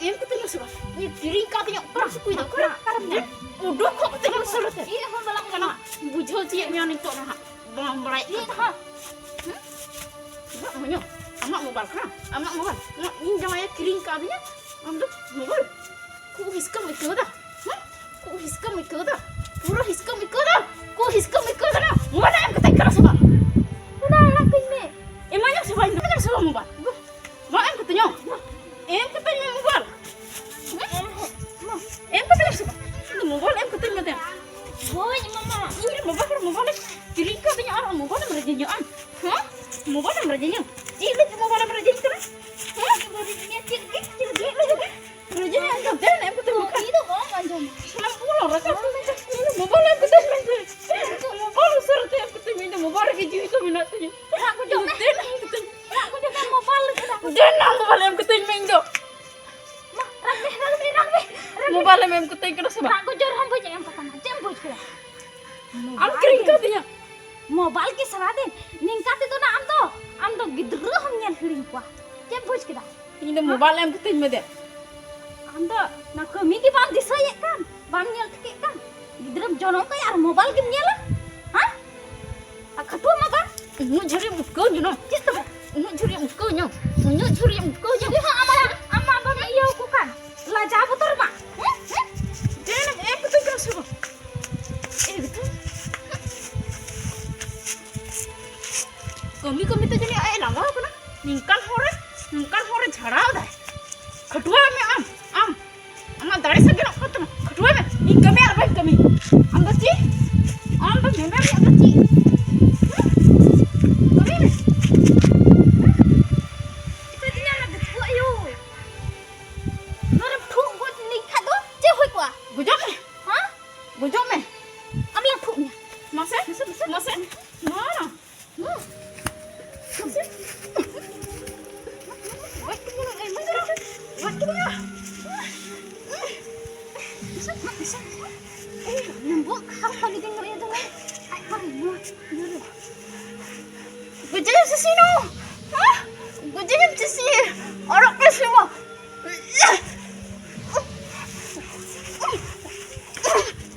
ᱮᱢ ᱠᱟᱹᱛᱟᱹᱧ ᱢᱮ ᱥᱮ ᱵᱟᱝ? ᱤᱧ ᱠᱤᱨᱤᱧ ᱠᱟᱣᱫᱤᱧᱟ, ᱚᱠᱟᱨᱮᱢ ᱥᱩᱠᱩᱭ ᱫᱟ? ᱚᱠᱟᱨᱮ, ᱚᱠᱟᱨᱮᱢ ᱧᱟᱢᱟ? ᱩᱰᱩᱠ ᱠᱷᱚᱱ ᱠᱟᱹᱛᱟᱹᱧ ᱢᱮ ᱥᱩᱨ ᱛᱮ᱾ ᱪᱮᱫ ᱦᱚᱸ ᱵᱟᱞᱟᱝ ᱜᱟᱱᱚᱜᱼᱟ᱾ ᱵᱩᱡᱷᱟᱹᱣ ᱪᱮᱫ ᱢᱮᱭᱟ ᱱᱤᱛᱚᱜ ᱱᱟᱦᱟᱜ᱾ ᱵᱟᱢ ᱵᱟᱲᱟᱭ ᱪᱮᱫ ᱠᱟᱱᱟ᱾ ᱦᱚᱸ᱾ ᱦᱩᱸ? ᱤᱧᱟᱹᱜ ᱢᱚᱧᱚ, ᱟᱢᱟᱜ ᱢᱳᱵᱟᱭᱤᱞ ᱠᱟᱱᱟ? ᱟᱢᱟᱜ ᱢᱳᱵᱟᱭᱤᱞ? ᱱᱚᱣᱟ ᱤᱧ ᱡᱟᱶᱟᱭᱮ ᱠᱤᱨᱤᱧ ᱠᱟᱣᱫᱤᱧᱟ, ᱟᱢ ᱫᱚ ᱢᱳᱵᱟᱭᱤᱞ? ᱠᱷᱩᱵ ᱦᱤᱥᱠᱟᱹᱢ ᱟᱹᱭᱠᱟᱹᱣ ᱫᱟ? ᱦᱩᱸ? ᱠᱷᱩᱵ ᱦᱤᱥᱠᱟᱹᱢ ᱟᱹᱭᱠᱟᱹᱣ ᱫᱟ? ᱯᱩᱨᱟᱹ ᱦᱤᱥᱠᱟᱹᱢ ᱟᱹᱭᱠᱟᱹᱣ ᱫᱟ? ᱠᱷᱩᱵ ᱦᱤᱥᱠᱟᱹᱢ ᱟᱹᱭᱠᱟᱹᱣ ᱫᱟ ᱱᱟ? ᱢᱳᱵᱟᱭᱤᱞ ᱮᱢ ᱠᱟᱹᱛᱤᱧ ᱠᱟᱱᱟ ᱥᱮ ᱵᱟᱝ? ᱚᱱᱟ ᱟᱲᱟᱜ ᱠᱟᱹᱧ ᱢᱮ᱾ ᱮᱢᱟᱹᱧᱟᱢ ᱥᱮ ᱵᱟᱝ? ᱮᱢᱟᱹᱧᱟᱢ ᱥᱮ ᱵᱟᱝ ᱢᱳᱵᱟᱭᱤᱞ? ᱵᱟᱝ ᱮᱢ ᱠᱟᱹᱛᱤᱧᱟᱢ? ᱮᱢ ᱠᱟᱹᱛᱤᱧ ᱢᱮ ᱢᱳᱵᱟᱭᱤᱞ᱾ ᱮᱢ ᱠᱟᱹᱛᱤᱧᱟᱢ ᱥᱮ ᱵᱟᱝ? ᱤᱧ ᱫᱚ ᱢᱳᱵᱟᱭᱤᱞ ᱮᱢ ᱠᱟᱹᱛᱤᱧ ᱢᱮ ᱫᱮᱱ᱾ ᱦᱳᱭ, ᱮᱢᱟᱢᱟ᱾ ᱤᱧ ᱨᱮ ᱢᱳᱵᱟᱭᱤᱞ, ᱢᱳᱵᱟᱭᱤᱞ ᱮᱢ ᱠᱤᱨᱤᱧ ᱠᱟᱹᱛᱤᱧᱟ ᱟᱨ ᱢᱳᱵᱟᱭᱤᱞ ᱮᱢ ᱨᱮᱡᱤᱧᱟ ᱟᱢ? ᱦᱮᱸ? ᱢᱳᱵᱟᱭᱤᱞ ᱮᱢ ᱨᱮᱡᱤᱧᱟ? ᱪᱮᱫ ᱞᱟᱹᱜᱤᱫ ᱢᱳᱵᱟᱭᱤᱞ ᱮᱢ ᱨᱮᱡᱤᱧ ᱠᱟᱱᱟ? ᱦᱮᱸ? ᱪᱮᱫ ᱞᱟᱹᱜᱤᱫ? ᱪᱮᱫ ᱞᱟᱹᱜᱤᱫ? ᱨᱮᱡᱤᱧᱟ ᱤᱧ ᱫᱚ ᱫᱮᱱ ᱮᱢ ᱠᱟᱹᱛᱤᱧ ᱢᱮ᱾ ᱤᱧ ᱫᱚ ᱵᱟᱢ ᱟᱸᱡᱚᱢᱟ᱾ ᱥᱟᱱᱟᱢ ᱵᱚᱞᱚ ᱨᱟᱠᱟᱵ ᱠᱟᱹᱛᱤᱧ ᱢᱮ᱾ ᱢᱳᱵᱟᱭᱤᱞ ᱮᱢ ᱠᱟᱹᱛᱤᱧ ᱢᱮ᱾ ᱢᱳᱵᱟᱭᱤᱞ ᱩᱥᱟᱹᱨᱟ ᱛᱮ ᱮᱢ ᱠᱟᱹᱛᱤᱧ ᱢᱮ᱾ ᱤᱧ ᱫᱚ ᱢᱳᱵᱟᱭᱤᱞ ᱨᱮᱜᱮ ᱡᱤᱣᱤ ᱫᱚ ᱢᱮᱱᱟᱜ ᱛᱤᱧᱟ᱾ ᱨᱟᱜ ᱜᱚᱡᱚᱜ ᱢᱮ᱾ ᱫᱮᱱ ᱮᱢ ᱠᱟᱹᱛᱤᱧ ᱢᱮ᱾ ᱨᱟᱜ ᱜᱚᱡᱚᱜ ᱢᱮ, ᱢᱳᱵᱟᱭᱤᱞ ᱞᱟᱹᱜᱤᱫ ᱨᱟᱜ ᱜᱚᱡᱚᱜ ᱫᱮᱱ ᱱᱟ ᱢᱳᱵᱟᱭᱤᱞ ᱮᱢ ᱠᱟᱹᱛᱤᱧ ᱢᱮ ᱤᱧ ᱫᱚ᱾ ᱢᱟ, ᱨᱟᱜ ᱢᱮ, ᱨᱟᱜ ᱢᱮ, ᱨᱟᱜ ᱢᱮ, ᱨᱟᱜ ᱢᱮ᱾ ᱢᱳᱵᱟᱭᱤᱞ ᱮᱢ ᱮᱢ ᱠᱟᱹᱛᱤᱧ ᱠᱟᱱᱟ ᱥᱮ ᱵᱟᱝ? ᱨᱟᱜ ᱜᱚᱡᱚᱜ ᱨᱮᱦᱚᱸ ᱵᱟᱹᱧ ᱮᱢ ᱠᱟᱛᱟᱢᱟ᱾ ᱪᱮᱫ ᱮᱢ ᱵᱩᱡᱽ ᱠᱮᱫᱟ? ᱟᱢ ᱢᱳᱵᱟᱭᱤᱞ ᱠᱤᱨᱤᱧ ᱜᱮ᱾ ᱠᱟᱹᱫᱤᱧᱟ᱾ ᱢᱳᱵᱟᱭᱤᱞ ᱜᱮ ᱥᱟᱨᱟᱫᱤᱱ᱾ ᱱᱤᱝᱠᱟ ᱛᱮᱫᱚ ᱱᱟ ᱟᱢ ᱫᱚ, ᱟᱢ ᱫᱚ ᱜᱤᱫᱽᱨᱟᱹ ᱦᱚᱸᱢ ᱧᱮᱞ ᱦᱤᱲᱤᱧ ᱠᱚᱣᱟ᱾ ᱪᱮᱫ ᱮᱢ ᱵᱩᱡᱽ ᱠᱮᱫᱟ? ᱤᱧ ᱫᱚ ᱢᱳᱵᱟᱭᱤᱞ ᱮᱢ ᱠᱟᱹᱛᱤᱧ ᱢᱮ ᱫᱮ᱾ ᱟᱢ ᱫᱚ ᱚᱱᱟ ᱠᱟᱹᱢᱤ ᱜᱮ ᱵᱟᱢ ᱫᱤᱥᱟᱹᱭᱮᱫ ᱠᱟᱱ, ᱵᱟᱢ ᱧᱮᱞ ᱴᱷᱤᱠᱮᱫ ᱠᱟᱱ᱾ ᱜᱤᱫᱽᱨᱟᱹᱢ ᱡᱚᱱᱚᱢ ᱠᱟᱭᱟ ᱟᱨ ᱢᱳᱵᱟᱭᱤᱞ ᱜᱮᱢ ᱧᱮᱞᱟ? ᱦᱮᱸ? ᱟᱨ ᱠᱷᱟᱹᱴᱩᱣᱟᱹ ᱢᱟ ᱵᱟᱝ᱾ ᱩᱱᱟᱹᱜ ᱡᱷᱟᱹᱞ ᱮᱢ ᱩᱴᱠᱟᱹᱣ ᱧᱚᱜ᱾ ᱪᱮᱫ ᱛᱚᱵᱮ? ᱩᱱᱟᱹᱜ ᱡᱷᱟᱹᱞ ᱮᱢ ᱩᱴᱠᱟᱹᱣ ᱧᱚᱜ᱾ ᱩᱱᱟᱹᱜ ᱡᱷᱟᱹᱞ ᱮᱢ ᱩᱴᱠᱟᱹᱣ ᱧᱚᱜ᱾ ᱪᱮᱫ ᱦᱚᱸ ᱟᱢᱟᱜ, ᱟᱢᱟᱜ ᱵᱟᱢ ᱤᱭᱟᱹ ᱟᱠᱚ ᱠᱟᱱ᱾ ᱞᱟᱡᱟᱣ ᱵᱚᱛᱚᱨ ᱢᱟ᱾ ᱦᱮᱸ? ᱦᱮᱸ? ᱫᱮᱱ ᱮᱢ ᱠᱟᱹᱛᱤᱧ ᱠᱟᱱᱟ ᱥᱮ ᱵᱟᱝ? ᱮ ᱵᱤᱴᱩ᱾ ᱠᱟᱹᱢᱤ ᱠᱟᱹᱢᱤ ᱛᱮ ᱡᱟᱹᱱᱤᱡ ᱟᱡ ᱮ ᱞᱟᱸᱜᱟᱣ ᱠᱟᱱᱟ᱾ ᱱᱤᱝᱠᱟᱱ ᱦᱚᱲ ᱨᱮ, ᱱᱤᱝᱠᱟᱱ ᱦᱚᱲ ᱨᱮ ᱡᱷᱟᱲᱟᱣ ᱫᱟᱭ᱾ ᱠᱷᱟᱹᱴᱩᱣᱟᱹ ᱢᱮ ᱟᱢ, ᱟᱢ᱾ ᱟᱢᱟᱜ ᱫᱟᱲᱮ ᱥᱟᱸᱜᱮ ᱧᱚᱜ ᱠᱟᱱ ᱛᱟᱢᱟ᱾ ᱠᱷᱟᱹᱴᱩᱣᱟᱹ ᱢᱮ᱾ ᱤᱧ ᱠᱟᱹᱢᱤ ᱟᱨ ᱵᱟᱹᱧ ᱠᱟᱹᱢᱤ᱾ ᱟᱢ ᱫᱚ ᱪᱮᱫ? ᱟᱢ ᱫᱚ ᱢᱮᱢᱮᱨ ᱨᱮᱭᱟᱜ ᱫᱚ ᱪᱮᱫ? ᱦᱩᱸ? ᱠᱟᱹᱢᱤ ᱢᱮ᱾ ᱦᱩᱸ? ᱪᱤᱠᱟᱹ ᱛᱤᱧᱟ ᱚᱱᱟ ᱵᱩᱡᱷᱟᱹᱣ ᱟᱭᱳ? ᱱᱚᱣᱟ ᱨᱮᱢ ᱴᱷᱩᱜ ᱜᱚᱡ ᱞᱤᱧ ᱠᱷᱟᱡ ᱫᱚ ᱪᱮᱫ ᱦᱩᱭ ᱠᱚᱜᱼᱟ? ᱜᱚᱡᱚᱜ ᱢᱮ᱾ ᱦᱮᱸ? ᱜᱚᱡᱚᱜ ᱢᱮ᱾ ᱟᱢ ᱞᱟᱝ ᱴᱷᱩᱜ ᱢᱮᱭᱟ᱾ ᱢᱟᱥᱮ, ᱢᱟᱥᱮ, ᱢᱟᱥᱮ᱾ ᱱᱚᱣᱟ ᱨᱮ᱾ ᱦᱩᱸ᱾ ᱢᱟᱥᱮ᱾ ᱜᱚᱡ ᱠᱤᱫᱤᱧᱟ, ᱜᱚᱡ ᱠᱤᱫᱤᱧᱟ᱾ ᱢᱟᱥᱮ, ᱢᱟᱥᱮ᱾ ᱵᱚᱦᱚᱜ ᱠᱷᱟᱞ ᱠᱷᱟᱞ ᱜᱮ ᱧᱚᱜ ᱮ ᱫᱚᱦᱚᱭ᱾ ᱟᱡ ᱵᱟᱝ, ᱱᱚᱣᱟ ᱤᱭᱟᱹ ᱨᱮ᱾ ᱜᱚᱡᱮᱭᱟᱢ ᱥᱤᱥᱤ ᱱᱚ᱾ ᱦᱮᱸ? ᱜᱚᱡᱮᱭᱟᱢ ᱥᱤᱥᱤ᱾ ᱚᱨᱚᱜ ᱯᱮ ᱥᱤᱢᱟ᱾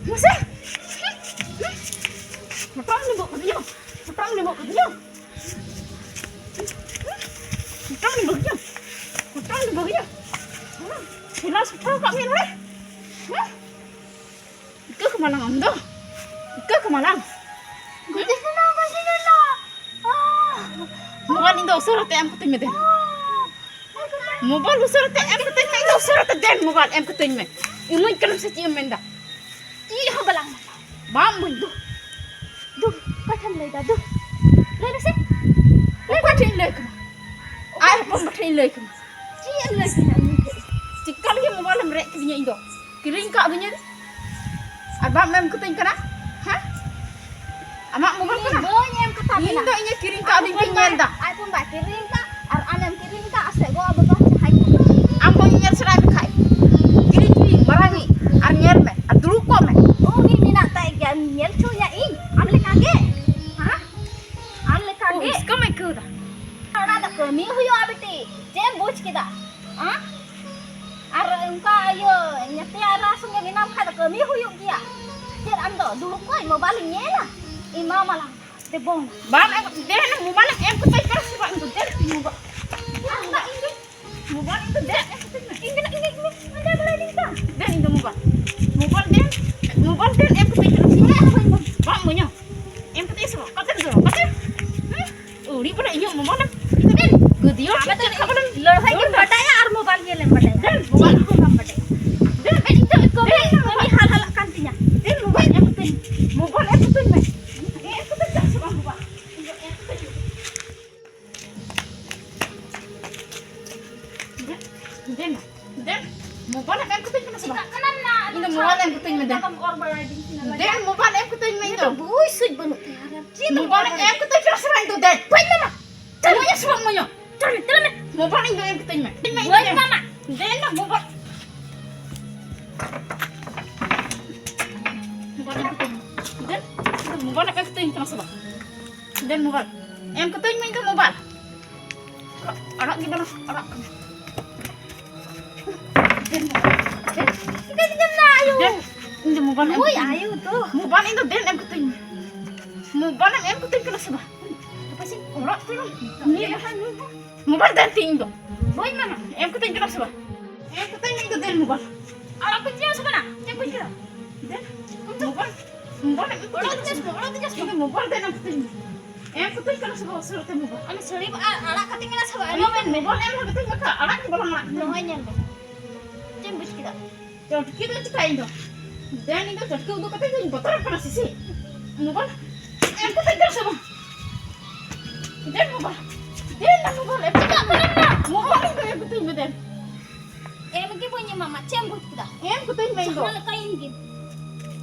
ᱢᱟᱥᱮ᱾ ᱦᱚᱴᱚᱜ ᱮᱢ ᱞᱤᱸᱵᱚᱜ ᱠᱟᱫᱤᱧᱟ᱾ ᱦᱚᱴᱚᱜ ᱮᱢ ᱞᱤᱸᱵᱚᱜ ᱠᱟᱫᱤᱧᱟ᱾ ᱦᱚᱴᱚᱜ ᱮᱢ ᱞᱤᱸᱵᱚᱜ ᱠᱟᱫᱤᱧᱟ᱾ ᱦᱚᱴᱚᱜ ᱮᱢ ᱞᱤᱸᱵᱚᱜ ᱠᱟᱫᱤᱧᱟ᱾ ᱦᱮᱸ? ᱴᱷᱮᱞᱟᱣ ᱥᱟᱯᱷᱟ ᱠᱟᱜ ᱢᱮ ᱱᱚᱰᱮ᱾ ᱦᱮᱸ? ᱤᱠᱟᱹ ᱠᱟᱢᱟᱞᱟᱝ ᱟᱢ ᱫᱚ? ᱤᱠᱟᱹ ᱠᱟᱢᱟᱞᱟᱝ? ᱜᱚᱡᱮ ᱠᱟᱱᱟ, ᱜᱚᱡᱮ ᱠᱟᱱᱟ᱾ ᱢᱳᱵᱟᱭᱤᱞ ᱤᱧ ᱫᱚ ᱩᱥᱟᱹᱨᱟ ᱛᱮ ᱮᱢ ᱠᱟᱹᱛᱤᱧ ᱢᱮ ᱫᱮᱱ᱾ ᱢᱳᱵᱟᱭᱤᱞ ᱩᱥᱟᱹᱨᱟ ᱛᱮ ᱮᱢ ᱠᱟᱹᱛᱤᱧ ᱢᱮ, ᱤᱧ ᱫᱚ ᱩᱥᱟᱹᱨᱟ ᱛᱮ ᱫᱮᱱ ᱢᱳᱵᱟᱭᱤᱞ ᱮᱢ ᱠᱟᱹᱛᱤᱧ ᱢᱮ᱾ ᱤᱢᱟᱹᱧ ᱠᱟᱱᱟᱢ ᱥᱮ ᱪᱮᱫ ᱮᱢ ᱢᱮᱱᱫᱟ? ᱪᱮᱫ ᱦᱚᱸ ᱵᱟᱞᱟᱝ ᱢᱮᱱᱫᱟ᱾ ᱵᱟᱢ ᱤᱢᱟᱹᱧ ᱫᱚ᱾ ᱫᱩ, ᱚᱠᱟ ᱴᱷᱮᱱ ᱞᱟᱹᱭᱫᱟ? ᱫᱩ, ᱞᱟᱹᱭ ᱢᱮᱥᱮ᱾ ᱞᱟᱹᱭ ᱚᱠᱟ ᱢᱮ᱾ ᱴᱷᱮᱱ ᱤᱧ ᱞᱟᱹᱭ ᱠᱟᱢᱟ? ᱟᱭ ᱦᱚᱯᱚᱱ ᱵᱟ ᱴᱷᱮᱱ ᱤᱧ ᱞᱟᱹᱭ ᱠᱟᱢᱟ? ᱪᱮᱫ ᱮᱢ ᱞᱟᱹᱭ ᱠᱟᱢᱟ ᱩᱱᱤ ᱴᱷᱮᱱ? ᱪᱮᱠᱟ ᱞᱟᱹᱜᱤᱫ ᱢᱳᱵᱟᱭᱤᱞ ᱮᱢ ᱨᱮᱡ ᱠᱤᱫᱤᱧᱟ ᱤᱧ ᱫᱚ? ᱠᱤᱨᱤᱧ ᱠᱟᱜ ᱫᱤᱧᱟᱹ ᱟᱨ ᱵᱟᱢ ᱮᱢ ᱠᱟᱹᱛᱤᱧ ᱠᱟᱱᱟ? ᱦᱮᱸ? ᱟᱢᱟᱜ ᱢᱳᱵᱟᱭᱤᱞ ᱤᱧ ᱠᱟᱱᱟ? ᱵᱟᱹᱧ ᱮᱢ ᱠᱟᱛᱟ ᱤᱧ ᱵᱮᱱᱟ᱾ ᱫᱚ ᱤᱧᱮ ᱠᱤᱨᱤᱧ ᱠᱟᱜ ᱫᱤᱧ ᱛᱤᱧ ᱧᱮᱞ ᱫᱟ᱾ iPhone ᱵᱟᱭ ᱠᱤᱨᱤᱧ ᱠᱟᱜ ᱟᱨ ᱟᱢᱮᱢ ᱠᱤᱨᱤᱧ ᱠᱟᱜ, ᱥᱮ ᱜᱚ ᱵᱟᱵᱟ ᱡᱟᱦᱟᱸᱭ ᱠᱚ ᱠᱤᱨᱤᱧ ᱠᱟᱜ? ᱟᱢ ᱦᱚᱸ ᱧᱮᱞ ᱥᱮᱬᱟᱭ ᱢᱮ ᱠᱷᱟᱡ᱾ ᱠᱤᱨᱤᱧ ᱠᱤᱨᱤᱧ ᱢᱟᱨᱟᱝ ᱤᱡ ᱟᱨ ᱧᱮᱞ ᱢᱮ ᱟᱨ ᱫᱩᱲᱩᱵ ᱠᱚᱜ ᱢᱮ᱾ ᱩᱱᱤ ᱢᱮᱱᱟᱜ ᱛᱟᱭ ᱜᱮᱭᱟ, ᱧᱮᱞ ᱦᱚᱪᱚᱭᱟ ᱤᱧ ᱟᱢ ᱞᱮᱠᱟ ᱜᱮ? ᱦᱮᱸ? ᱟᱢ ᱞᱮᱠᱟ ᱳ, ᱜᱮ? ᱦᱤᱥᱠᱟᱹᱢ ᱟᱹᱭᱠᱟᱹᱣ ᱫᱟ? ᱚᱱᱟ ᱫᱚ ᱠᱟᱹᱢᱤ ᱦᱩᱭᱩᱜᱼᱟ ᱵᱤᱴᱤ, ᱪᱮᱫ ᱮᱢ ᱵᱩᱡᱽ ᱠᱮᱫᱟ? ᱦᱮᱸ? ᱟᱨ ᱚᱱᱠᱟ ᱤᱭᱟᱹ ᱧᱟᱛᱭᱟ ᱮᱨᱟ ᱥᱚᱸᱜᱮ ᱢᱮᱱᱟᱢ ᱠᱷᱟᱡ ᱫᱚ ᱠᱟᱹᱢᱤ ᱦᱩᱭᱩᱜ ᱜᱮᱭᱟ᱾ ᱪᱮᱫ ᱟᱢ ᱫᱚ ᱫᱩᱲᱩᱵ ᱠᱚᱜ ᱢᱳᱵᱟᱭᱤᱞ ᱤᱧ ᱧᱮᱞᱟ? ᱤᱧ ᱢᱟ ᱢᱟᱞᱟᱝ ᱫᱮᱵᱚᱝ᱾ ᱵᱟᱢ ᱮᱢ, ᱫᱮᱱ ᱢᱳᱵᱟᱭᱤᱞ ᱮᱢ ᱠᱟᱹᱛᱟᱹᱧ ᱠᱟᱱᱟ ᱥᱮ ᱵᱟᱝ? ᱤᱧ ᱫᱚ ᱫᱮᱱ ᱢᱳᱵᱟᱭᱤᱞ᱾ ᱟᱢ ᱫᱚ ᱤᱧ ᱫᱚ ᱢᱳᱵᱟᱭᱤᱞ ᱤᱧ ᱫᱚ ᱫᱮᱱ ᱮᱢ ᱠᱟᱹᱛᱟᱹᱧ ᱢᱮ᱾ ᱤᱧ ᱫᱚ, ᱤᱧ ᱫᱚ, ᱤᱧ ᱫᱚ ᱯᱟᱸᱡᱟ ᱵᱟᱲᱟᱭ ᱫᱤᱧ ᱛᱚ᱾ ᱫᱮᱱ ᱤᱧ ᱫᱚ ᱢᱳᱵᱟᱭᱤᱞ᱾ ᱢᱳᱵᱟᱭᱤᱞ ᱫᱮᱱ, ᱢᱳᱵᱟᱭᱤᱞ ᱫᱮᱱ ᱮᱢ ᱠᱟᱹᱛᱟᱹᱧ ᱠᱟᱱᱟ ᱥᱮ ᱵᱟᱝ? ᱵᱟᱢ ᱤᱢᱟᱹᱧᱟ᱾ ᱮᱢ ᱠᱟᱹᱛᱟᱹᱧ ᱥᱮ ᱵᱟᱝ? ᱚᱠᱟᱛᱮᱢ ᱫᱚᱦᱚ? ᱚᱠᱟᱛᱮ? ᱦᱮᱸ? ᱟᱹᱣᱲᱤ ᱵᱚᱞᱮ ᱤᱧᱟᱹᱜ ᱢᱳᱵᱟᱭᱤᱞ ᱮᱢ ᱤᱫᱤ ᱠᱟᱜ ᱵᱚᱞᱮ᱾ ᱞᱟᱹᱲᱦᱟᱹᱭ ᱜᱮᱢ ᱵᱟᱰᱟᱭᱟ ᱟᱨ ᱢᱳᱵᱟᱭᱤᱞ ᱧᱮᱞ ᱮᱢ ᱵᱟᱰᱟᱭᱟ᱾ ᱫᱮᱱ, ᱢᱳᱵᱟᱭᱤᱞ᱾ ᱪᱮᱫ ᱦᱚᱸ ᱵᱟᱢ ᱵᱟᱰᱟᱭᱟ᱾ ᱫᱮᱱ, ᱫᱮᱱ, ᱤᱧ ᱫᱚ ᱠᱟᱹᱢᱤ, ᱠᱟᱹᱢᱤ ᱦᱟᱞ ᱦᱟᱞ ᱫᱮᱱ, ᱫᱮᱱ, ᱢᱳᱵᱟᱭᱤᱞ ᱮᱢ ᱠᱟᱹᱛᱤᱧ ᱠᱟᱱᱟ ᱥᱮ ᱵᱟᱝ? ᱪᱮᱠᱟᱜ ᱠᱟᱱᱟᱢ ᱱᱟ? ᱤᱧ ᱫᱚ ᱢᱳᱵᱟᱭᱤᱞ ᱮᱢ ᱠᱟᱹᱛᱤᱧ ᱢᱮ, ᱫᱮᱱ᱾ ᱵᱟᱢ ᱚᱨ ᱵᱟᱲᱟᱭ ᱫᱤᱧ ᱠᱟᱱᱟ, ᱫᱮᱱ, ᱞᱟᱡᱟᱣ᱾ ᱢᱳᱵᱟᱭᱤᱞ ᱮᱢ ᱠᱟᱹᱛᱤᱧ ᱢᱮ, ᱤᱧ ᱫᱚ᱾ ᱵᱩᱡᱽ ᱥᱩᱡᱽ ᱵᱟᱹᱱᱩᱜ ᱛᱟᱭᱟ, ᱟᱨ ᱪᱮᱫ ᱮᱢ ᱢᱳᱵᱟᱭᱤᱞ ᱨᱚᱲ ᱮᱢ ᱠᱟᱹᱛᱤᱧ ᱠᱟᱱᱟ ᱥᱮ ᱵᱟᱝ, ᱤᱧ ᱫᱚ, ᱫᱮᱱ? ᱵᱟᱹᱧ ᱮᱢᱟᱢᱟ᱾ ᱪᱟᱞ, ᱢᱳᱵᱟᱭᱤᱞ ᱮᱢ ᱥᱮ ᱵᱟᱝ, ᱢᱳᱭᱳ? ᱪᱟᱞ, ᱫᱮᱞᱟ ᱢᱮ᱾ ᱢᱳᱵᱟᱭᱤᱞ ᱤᱧ ᱫᱚ ᱮᱢ ᱠᱟᱹᱛᱤᱧ ᱢᱮ᱾ ᱫᱮᱱ ᱢᱟ, ᱵᱟᱹᱧ ᱢᱳᱵᱟᱭᱤᱞ᱾ ᱮᱢᱟᱢᱟ᱾ ᱫᱮᱱ ᱢᱟ, ᱢᱳᱵᱟᱭᱤᱞ᱾ ᱢᱳᱵᱟᱭᱤᱞ ᱮᱢ ᱠᱟᱹᱛᱤᱧ ᱢᱮ᱾ ᱫᱮᱱ, ᱤᱧ ᱫᱚ ᱢᱳᱵᱟᱭᱤᱞ ᱮᱢ ᱠᱟᱹᱛᱤᱧ ᱠᱟᱱᱟ ᱥᱮ ᱵᱟᱝ? ᱫᱮᱱ ᱢᱳᱵᱟᱭᱤᱞ᱾ ᱮᱢ ᱠᱟᱹᱛᱤᱧ ᱢᱮ, ᱤᱧ ᱫᱚ ᱢᱳᱵᱟᱭᱤᱞ᱾ ᱟᱲᱟᱜ ᱜᱮ ᱵᱟᱝ ᱟᱲᱟᱜ ᱠᱟᱱᱟ᱾ ᱫᱮᱱ ᱢᱳᱵᱟᱭᱤᱞ᱾ ᱫᱮᱱ᱾ ᱪᱤᱠᱟᱹ ᱠᱮᱫᱟᱢ ᱱᱟ, ᱟᱭᱳ? ᱫᱮᱱ, ᱤᱧ ᱫᱚ ᱢᱳᱵᱟᱭᱤᱞ ᱮᱢ ᱳᱭ, ᱠᱟᱹᱛᱤᱧ ᱢᱮ᱾ ᱟᱭᱳ ᱫᱚ᱾ ᱢᱳᱵᱟᱭᱤᱞ ᱤᱧ ᱫᱚ ᱫᱮᱱ ᱮᱢ ᱠᱟᱹᱛᱤᱧ ᱢᱮ᱾ ᱢᱳᱵᱟᱭᱤᱞ ᱮᱢ ᱠᱟᱹᱛᱤᱧ ᱠᱟᱱᱟ ᱥᱮ ᱵᱟᱝ? ᱯᱟᱪᱮ ᱚᱲᱟᱜ ᱠᱚᱨᱮ ᱱᱤᱭᱟᱹ ᱞᱟᱦᱟ ᱱᱩᱭ ᱦᱚᱸ ᱢᱳᱵᱟᱭᱤᱞ ᱫᱮᱱ ᱛᱤᱧ ᱫᱚ᱾ ᱵᱟᱹᱧ ᱢᱮᱱᱟ᱾ ᱮᱢ ᱠᱟᱹᱛᱤᱧ ᱠᱟᱱᱟ ᱥᱮ ᱵᱟᱝ? ᱮᱢ ᱠᱟᱹᱛᱤᱧ ᱢᱮ ᱤᱧ ᱫᱚ ᱫᱮᱱ ᱢᱳᱵᱟᱭᱤᱞ᱾ ᱟᱲᱟᱜ ᱠᱚ ᱪᱮᱫ ᱦᱚᱸ ᱥᱮ ᱵᱟᱝ? ᱪᱮᱫ ᱵᱩᱡᱽ ᱠᱮᱫᱟ? ᱫᱮᱱ᱾ ᱢᱳᱵᱟᱭᱤᱞ, ᱢᱳᱵᱟᱭᱤᱞ ᱮᱢ ᱠᱟᱹᱛᱤᱧ ᱚᱲᱟᱜ ᱠᱟᱱᱟ ᱥᱮ ᱵᱟᱝ? ᱚᱲᱟᱜ ᱤᱧ ᱫᱚ ᱢᱳᱵᱟᱭᱤᱞ ᱫᱮᱱ ᱮᱢ ᱠᱟᱹᱛᱤᱧ ᱢᱮ᱾ ᱮᱢ ᱠᱟᱹᱛᱤᱧ ᱠᱟᱱᱟ ᱥᱮ ᱵᱟᱝ ᱩᱥᱟᱹᱨᱟ ᱛᱮ ᱢᱳᱵᱟᱭᱤᱞ? ᱟᱢ ᱥᱟᱹᱲᱤ ᱟᱲᱟᱜ ᱠᱟᱹᱛᱤᱧ ᱠᱟᱱᱟ ᱥᱮ ᱵᱟᱝ? ᱤᱧ ᱫᱚ ᱢᱳᱵᱟᱭᱤᱞ ᱮᱢ ᱦᱚᱸ ᱠᱟᱹᱛᱤᱧ ᱢᱮ ᱠᱷᱟᱱ ᱟᱲᱟᱜ ᱜᱮ ᱵᱟᱞᱟᱝ ᱟᱲᱟᱜ ᱠᱟᱱᱟ᱾ ᱱᱚᱣᱟ ᱧᱮᱞ ᱢᱮ᱾ ᱪᱮᱫ ᱮᱢ ᱵᱩᱡᱽ ᱠᱮᱫᱟ? ᱪᱚᱴᱠᱤ ᱫᱚ ᱪᱤᱠᱟᱹᱭᱮᱱ ᱫᱚ? ᱫᱮᱱ, ᱤᱧ ᱫᱚ ᱪᱚᱴᱠᱤ ᱩᱫᱩᱜ ᱠᱟᱛᱮ ᱫᱚᱧ ᱵᱚᱛᱚᱨᱚᱜ ᱠᱟᱱᱟ, ᱥᱤᱥᱤ᱾ ᱢᱳᱵᱟᱭᱤᱞ ᱮᱢ ᱠᱟᱛᱮ ᱫᱮᱱ ᱥᱮ ᱵᱟᱝ? ᱫᱮᱱ ᱢᱳᱵᱟᱭᱤᱞ᱾ ᱫᱮᱱ ᱱᱟ ᱢᱳᱵᱟᱭᱤᱞ ᱮᱢ ᱠᱟᱛᱮ ᱢᱮ᱾ ᱢᱳᱵᱟᱭᱤᱞ ᱤᱧ ᱫᱚ ᱮᱢ ᱠᱟᱛᱮᱧ ᱢᱮ ᱫᱮᱱ᱾ ᱮᱢ ᱜᱮ ᱵᱟᱹᱧ ᱮᱢᱟᱢᱟ, ᱪᱮᱫ ᱮᱢ ᱵᱩᱡᱽ ᱠᱮᱫᱟ? ᱮᱢ ᱠᱟᱛᱮᱧ ᱢᱮ ᱤᱧ ᱫᱚ᱾ ᱡᱟᱦᱟᱸ ᱞᱮᱠᱟ ᱤᱧ ᱜᱮ᱾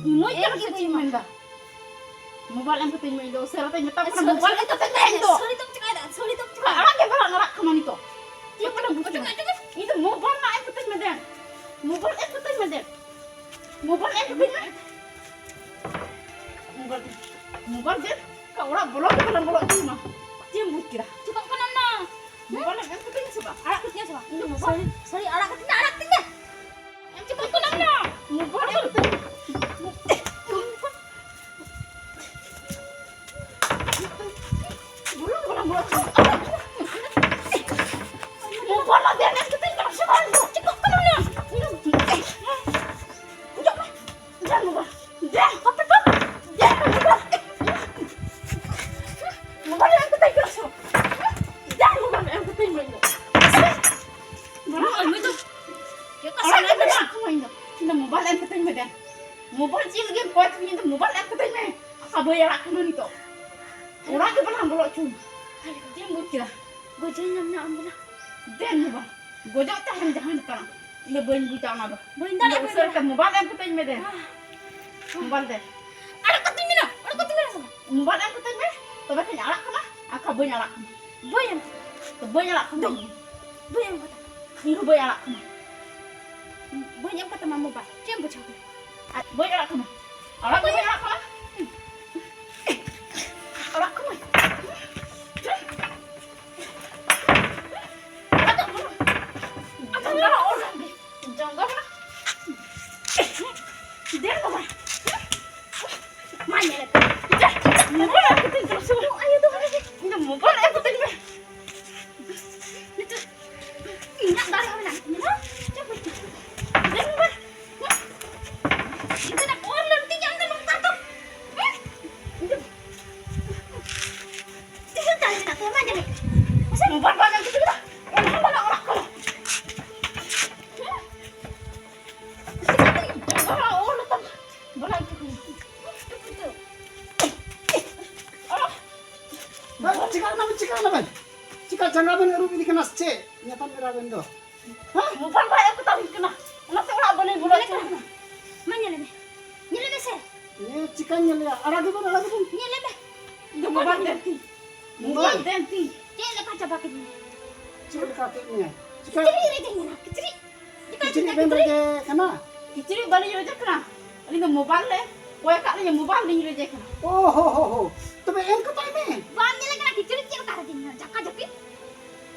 ᱤᱢᱟᱹᱧ ᱮᱢ ᱠᱟᱱᱟ ᱜᱮ ᱥᱮ ᱵᱟᱹᱧ ᱪᱮᱫ ᱮᱢ ᱮᱢᱟᱢᱟ᱾ ᱢᱮᱱᱫᱟ? ᱢᱳᱵᱟᱭᱤᱞ ᱮᱢ ᱠᱟᱛᱮᱧ ᱢᱮ ᱤᱧ ᱫᱚ, ᱩᱥᱟᱹᱨᱟ ᱛᱮᱧ ᱢᱮᱛᱟᱢ ᱠᱟᱱᱟ, ᱥᱟᱹᱲᱤ ᱢᱳᱵᱟᱭᱤᱞ ᱮᱢ ᱠᱟᱛᱮᱧ ᱢᱮ ᱤᱧ ᱫᱚ᱾ ᱥᱟᱹᱲᱤ ᱫᱚᱢ ᱪᱤᱠᱟᱹᱭᱮᱫᱟ? ᱥᱟᱹᱲᱤ ᱫᱚᱢ ᱪᱤᱠᱟᱹᱭᱮᱫᱟ? ᱟᱲᱟᱜ ᱜᱮ ᱵᱟᱞᱟᱝ ᱟᱲᱟᱜ ᱠᱟᱱᱟ ᱱᱤᱛᱚᱜ᱾ ᱪᱮᱫ ᱠᱟᱱᱟ ᱵᱩᱡᱽ ᱚᱪᱚᱜ ᱢᱮ? ᱢᱮ, ᱚᱪᱚᱜ ᱢᱮ᱾ ᱤᱧ ᱫᱚ ᱢᱳᱵᱟᱭᱤᱞ ᱢᱟ ᱮᱢ ᱠᱟᱛᱮᱧ ᱢᱮ ᱫᱮᱱ᱾ ᱢᱳᱵᱟᱭᱤᱞ ᱮᱢ ᱠᱟᱛᱮᱧ ᱢᱮ ᱫᱮᱱ᱾ ᱢᱳᱵᱟᱭᱤᱞ ᱮᱢ ᱠᱟᱛᱮᱧ ᱢᱮ᱾ ᱢᱳᱵᱟᱭᱤᱞ ᱫᱮᱱ᱾ ᱢᱳᱵᱟᱭᱤᱞ ᱫᱮᱱ᱾ ᱚᱲᱟᱜ ᱵᱚᱞᱚ ᱜᱮ ᱵᱟᱞᱟᱝ ᱵᱚᱞᱚ ᱦᱚᱪᱚ ᱟᱢᱟ᱾ ᱪᱮᱫ ᱮᱢ ᱵᱩᱡᱽ ᱠᱮᱫᱟ? ᱪᱤᱠᱟᱹᱜ ᱠᱟᱱᱟᱢ ᱱᱟ? ᱢᱳᱵᱟᱭᱤᱞ ᱮᱢ ᱠᱟᱛᱮᱧ ᱢᱮ ᱥᱮ ᱵᱟᱝ? ᱟᱲᱟᱜ ᱠᱟᱛᱤᱧᱟ ᱥᱮ ᱵᱟᱝ? ᱤᱧ ᱫᱚ ᱢᱳᱵᱟᱭᱤᱞ ᱥᱟᱹᱲᱤ, ᱥᱟᱹᱲᱤ ᱟᱲᱟᱜ ᱠᱟᱛᱤᱧ ᱢᱮ, ᱟᱲᱟᱜ ᱠᱟᱛᱤᱧ ᱢᱮ᱾ ᱮᱢ ᱪᱤᱠᱟᱹᱜ ᱠᱟᱱᱟᱢ ᱱᱟ? ᱢᱳᱵᱟᱭᱤᱞ ᱮᱢ ᱠᱟᱛᱮᱧ ᱢᱮ᱾ ᱵᱚᱞᱚ ᱵᱚᱞᱚ ᱵᱚᱞᱚ᱾ ᱢᱳᱵᱟᱭᱤᱞ ᱫᱮᱱ ᱮᱢ ᱠᱟᱛᱮᱧ ᱢᱮ ᱥᱮ ᱵᱟᱝ? ᱪᱤᱠᱟᱹᱜ ᱠᱟᱱᱟᱢ ᱱᱟ? ᱫᱮᱱ ᱢᱳᱵᱟᱭᱤᱞ᱾ ᱫᱮᱱ ᱢᱳᱵᱟᱭᱤᱞ᱾ ᱫᱮᱱ ᱢᱳᱵᱟᱭᱤᱞ᱾ ᱢᱳᱵᱟᱭᱤᱞ ᱮᱢ ᱠᱟᱛᱮᱧ ᱠᱟᱱᱟ ᱥᱮ ᱵᱟᱝ? ᱫᱮᱱ ᱢᱳᱵᱟᱭᱤᱞ ᱮᱢ ᱠᱟᱛᱮᱧ ᱢᱮ ᱤᱧ ᱫᱚ᱾ ᱵᱟᱝ, ᱟᱢ ᱫᱚ ᱪᱮᱫ ᱠᱚ ᱟᱲᱟᱜ ᱥᱟᱱᱟᱭᱮᱫ ᱠᱟᱛᱮᱧ ᱢᱮᱭᱟ? ᱟᱲᱟᱜ ᱠᱟᱢᱟ ᱤᱧ ᱫᱚ᱾ ᱤᱧ ᱫᱚ ᱢᱳᱵᱟᱭᱤᱞ ᱮᱢ ᱠᱟᱛᱮᱧ ᱢᱮ ᱫᱮᱱ᱾ ᱢᱳᱵᱟᱭᱤᱞ ᱪᱮᱫ ᱞᱟᱹᱜᱤᱫ ᱮᱢ ᱠᱚᱭ ᱠᱟᱫᱤᱧᱟ? ᱤᱧ ᱫᱚ ᱢᱳᱵᱟᱭᱤᱞ ᱮᱢ ᱠᱟᱛᱮᱧ ᱢᱮ᱾ ᱟᱨ ᱵᱟᱹᱧ ᱟᱲᱟᱜ ᱠᱟᱢᱟ ᱱᱤᱛᱚᱜ᱾ ᱚᱲᱟᱜ ᱜᱮ ᱵᱟᱞᱟᱝ ᱵᱚᱞᱚ ᱦᱚᱪᱚ ᱟᱢᱟ᱾ ᱪᱮᱫ ᱮᱢ ᱵᱩᱡᱽ ᱠᱮᱫᱟ? ᱜᱚᱡᱟᱹᱧ ᱟᱢ ᱱᱟ ᱟᱢ ᱫᱚ ᱱᱟ᱾ ᱫᱮᱱ ᱢᱳᱵᱟᱭᱤᱞ᱾ ᱜᱚᱡᱚᱜ ᱛᱮ ᱦᱮᱢ ᱡᱟᱦᱟᱱ ᱠᱟᱱᱟ᱾ ᱤᱧ ᱫᱚ ᱵᱟᱹᱧ ᱵᱩᱡᱟ ᱚᱱᱟ ᱫᱚ᱾ ᱵᱟᱹᱧ ᱫᱟᱲᱮᱭᱟᱜ ᱠᱟᱱᱟ᱾ ᱩᱥᱟᱹᱨᱟ ᱛᱮ ᱢᱳᱵᱟᱭᱤᱞ ᱮᱢ ᱠᱟᱹᱛᱤᱧ ᱢᱮ ᱫᱮ᱾ ᱢᱳᱵᱟᱭᱤᱞ ᱫᱮ᱾ ᱟᱲᱟᱜ ᱠᱟᱹᱛᱤᱧ ᱢᱮ ᱱᱟ, ᱟᱲᱟᱜ ᱠᱟᱹᱛᱤᱧ ᱢᱮ ᱱᱟ᱾ ᱢᱳᱵᱟᱭᱤᱞ ᱮᱢ ᱠᱟᱹᱛᱤᱧ ᱢᱮ, ᱛᱚᱵᱮ ᱠᱷᱟᱱ ᱟᱲᱟᱜ ᱠᱟᱢᱟ, ᱟᱨ ᱠᱷᱟᱱ ᱵᱟᱹᱧ ᱟᱲᱟᱜ ᱠᱟᱢᱟ᱾ ᱵᱟᱹᱧ ᱮᱢ ᱠᱟᱛᱟ᱾ ᱛᱚ ᱵᱟᱹᱧ ᱟᱲᱟᱜ ᱠᱟᱢᱟ᱾ ᱵᱟᱹᱧ ᱮᱢ ᱠᱟᱛᱟ᱾ ᱤᱧ ᱦᱚᱸ ᱵᱟᱹᱧ ᱟᱲᱟᱜ ᱠᱟᱢᱟ᱾ ᱵᱟᱹᱧ ᱮᱢ ᱠᱟᱛᱟᱢᱟ ᱢᱳᱵᱟᱭᱤᱞ᱾ ᱪᱮᱫ ᱮᱢ ᱵᱩᱡᱷᱟᱹᱣ ᱠᱮᱫᱟ? ᱟᱨ ᱵᱟᱹᱧ ᱟᱲᱟᱜ ᱠᱟᱢᱟ᱾ ᱟᱲᱟᱜ ᱠᱟᱢᱟ, ᱟᱲᱟᱜ ᱠᱟᱢᱟ᱾ ᱟᱲᱟᱜ ᱠᱟᱢᱟ᱾ ᱟᱲᱟᱜ ᱠᱟᱢᱟ᱾ ᱟᱫᱚ ᱚᱱᱟ ᱚᱲᱟᱜ ᱜᱮ᱾ ᱡᱚᱝᱜᱚᱞ ᱨᱮ᱾ ᱫᱮᱱ ᱵᱟᱵᱟ᱾ ᱢᱟ ᱧᱮᱞ ᱯᱮ᱾ ᱢᱳᱵᱟᱭᱤᱞ ᱮᱢ ᱠᱟᱹᱛᱤᱧ ᱠᱟᱱᱟ ᱥᱮ ᱵᱟᱝ? ᱟᱭᱳ ᱫᱚ ᱦᱟᱱᱮ ᱤᱧ ᱫᱚ ᱢᱳᱵᱟᱭᱤᱞ ᱮᱢ ᱠᱟᱹᱛᱤᱧ ᱢᱮ᱾ ᱱᱤᱛᱚᱜ ᱤᱧᱟᱹᱜ ᱫᱟᱲᱮ ᱦᱚᱸ ᱢᱮᱱᱟᱜ ᱛᱤᱧᱟ᱾ ᱪᱚ ᱵᱟᱹᱧ ᱫᱮᱱ ᱵᱟᱵᱟ᱾ ᱤᱧ ᱫᱚ ᱚᱨ ᱞᱟᱹᱠᱛᱤ ᱧᱟᱢ ᱫᱟ ᱱᱚᱝᱠᱟ ᱫᱚ᱾ ᱤᱧ ᱫᱚ ᱛᱤᱱᱟᱹᱜ ᱫᱟᱲᱮ ᱢᱮᱱᱟᱜ ᱛᱟᱭᱟ, ᱢᱟ ᱧᱮᱞ ᱢᱮ᱾ ᱢᱟᱥᱮ ᱢᱳᱵᱟᱭᱤᱞ ᱵᱟᱭ ᱧᱟᱢ ᱠᱮᱫᱟ᱾ ᱚᱱᱟ ᱦᱚᱸ ᱵᱟᱝ ᱚᱲᱟᱜ ᱠᱚᱨᱮ᱾ ᱚᱲᱟᱜ ᱚᱞ ᱛᱟᱢ᱾ ᱵᱟᱲᱟᱭ ᱠᱮᱫᱟᱹᱧ᱾ ᱦᱮᱸ, ᱪᱤᱠᱟ ᱠᱟᱱᱟ ᱵᱮᱱ, ᱪᱤᱠᱟ ᱠᱟᱱᱟ ᱵᱮᱱ? ᱪᱤᱠᱟ ᱡᱟᱸᱜᱟ ᱵᱮᱱ ᱟᱹᱨᱩᱵ ᱤᱫᱤ ᱠᱟᱱᱟ ᱥᱮ ᱪᱮᱫ? ᱧᱟᱯᱟᱢ ᱮᱨᱟ ᱵᱮᱱ ᱫᱚ᱾ ᱦᱮᱸ? ᱢᱳᱵᱟᱭᱤᱞ ᱵᱟᱭ ᱟᱹᱜᱩ ᱛᱟᱵᱮᱱ ᱠᱟᱱᱟ᱾ ᱚᱱᱟᱛᱮ ᱚᱲᱟᱜ ᱵᱟᱹᱞᱤᱧ ᱵᱚᱞᱚ ᱧᱮᱞᱮ ᱦᱚᱪᱚ ᱠᱟᱱᱟ᱾ ᱢᱟ ᱧᱮᱞᱮ ᱢᱮ᱾ ᱧᱮᱞᱮ ᱢᱮ ᱥᱮ᱾ ᱱᱤᱭᱟᱹ ᱪᱤᱠᱟᱹᱧ ᱧᱮᱞᱮᱭᱟ? ᱟᱲᱟᱜ ᱜᱮᱵᱮᱱ ᱟᱲᱟᱜ ᱜᱮᱵᱮᱱ᱾ ᱧᱮᱞᱮ ᱢᱮ᱾ ᱤᱧ ᱫᱚ ᱢᱳᱵᱟᱭᱤᱞ ᱫᱮᱱ ᱛᱤᱧ᱾ ᱢᱳᱵᱟᱭᱤᱞ ᱫᱮᱱ ᱛᱤᱧ᱾ ᱪᱮᱫ ᱞᱮᱠᱟ ᱪᱟᱵᱟ ᱠᱮᱫᱤᱧᱟ? ᱪᱮᱫ ᱞᱮᱠᱟ ᱠᱮᱫ ᱢᱮᱭᱟ? ᱪᱤᱠᱟᱹ? ᱠᱤᱪᱨᱤᱡ ᱨᱮ ᱡᱟᱝ ᱢᱮᱱᱟᱜᱼᱟ, ᱠᱤᱪᱨᱤᱡ᱾ ᱪᱮᱫ ᱠᱤᱪᱨᱤᱡ ᱠᱟᱱᱟ ᱵᱮᱱ ᱠᱤᱪᱨᱤᱡ? ᱨᱮᱡᱮ ᱠᱟᱱᱟ? ᱠᱤᱪᱨᱤᱡ ᱵᱟᱹᱞᱤᱧ ᱨᱮᱡᱮ ᱠᱟᱱᱟ᱾ ᱟᱹᱞᱤᱧ ᱫᱚ ᱢᱳᱵᱟᱭᱤᱞ ᱞᱮ ᱠᱚᱭ ᱟᱠᱟᱫ ᱞᱤᱧᱟ, ᱢᱳᱵᱟᱭᱤᱞ ᱞᱤᱧ ᱨᱮᱡᱮ ᱠᱟᱱᱟ᱾ ᱳ ᱦᱳ ᱦᱳ ᱦᱳ᱾ ᱛᱚᱵᱮ ᱮᱢ ᱠᱟᱛᱟᱭ ᱢᱮ᱾ ᱵᱟᱢ ᱧᱮᱞᱮ ᱠᱟᱱᱟ ᱠᱤᱪᱨᱤᱡ ᱪᱮᱫ ᱞᱮᱠᱟ ᱨᱮᱡᱮ ᱢᱮᱱᱟᱜᱼᱟ? ᱡᱷᱟᱠᱟ ᱡᱷᱟᱹᱯᱤ᱾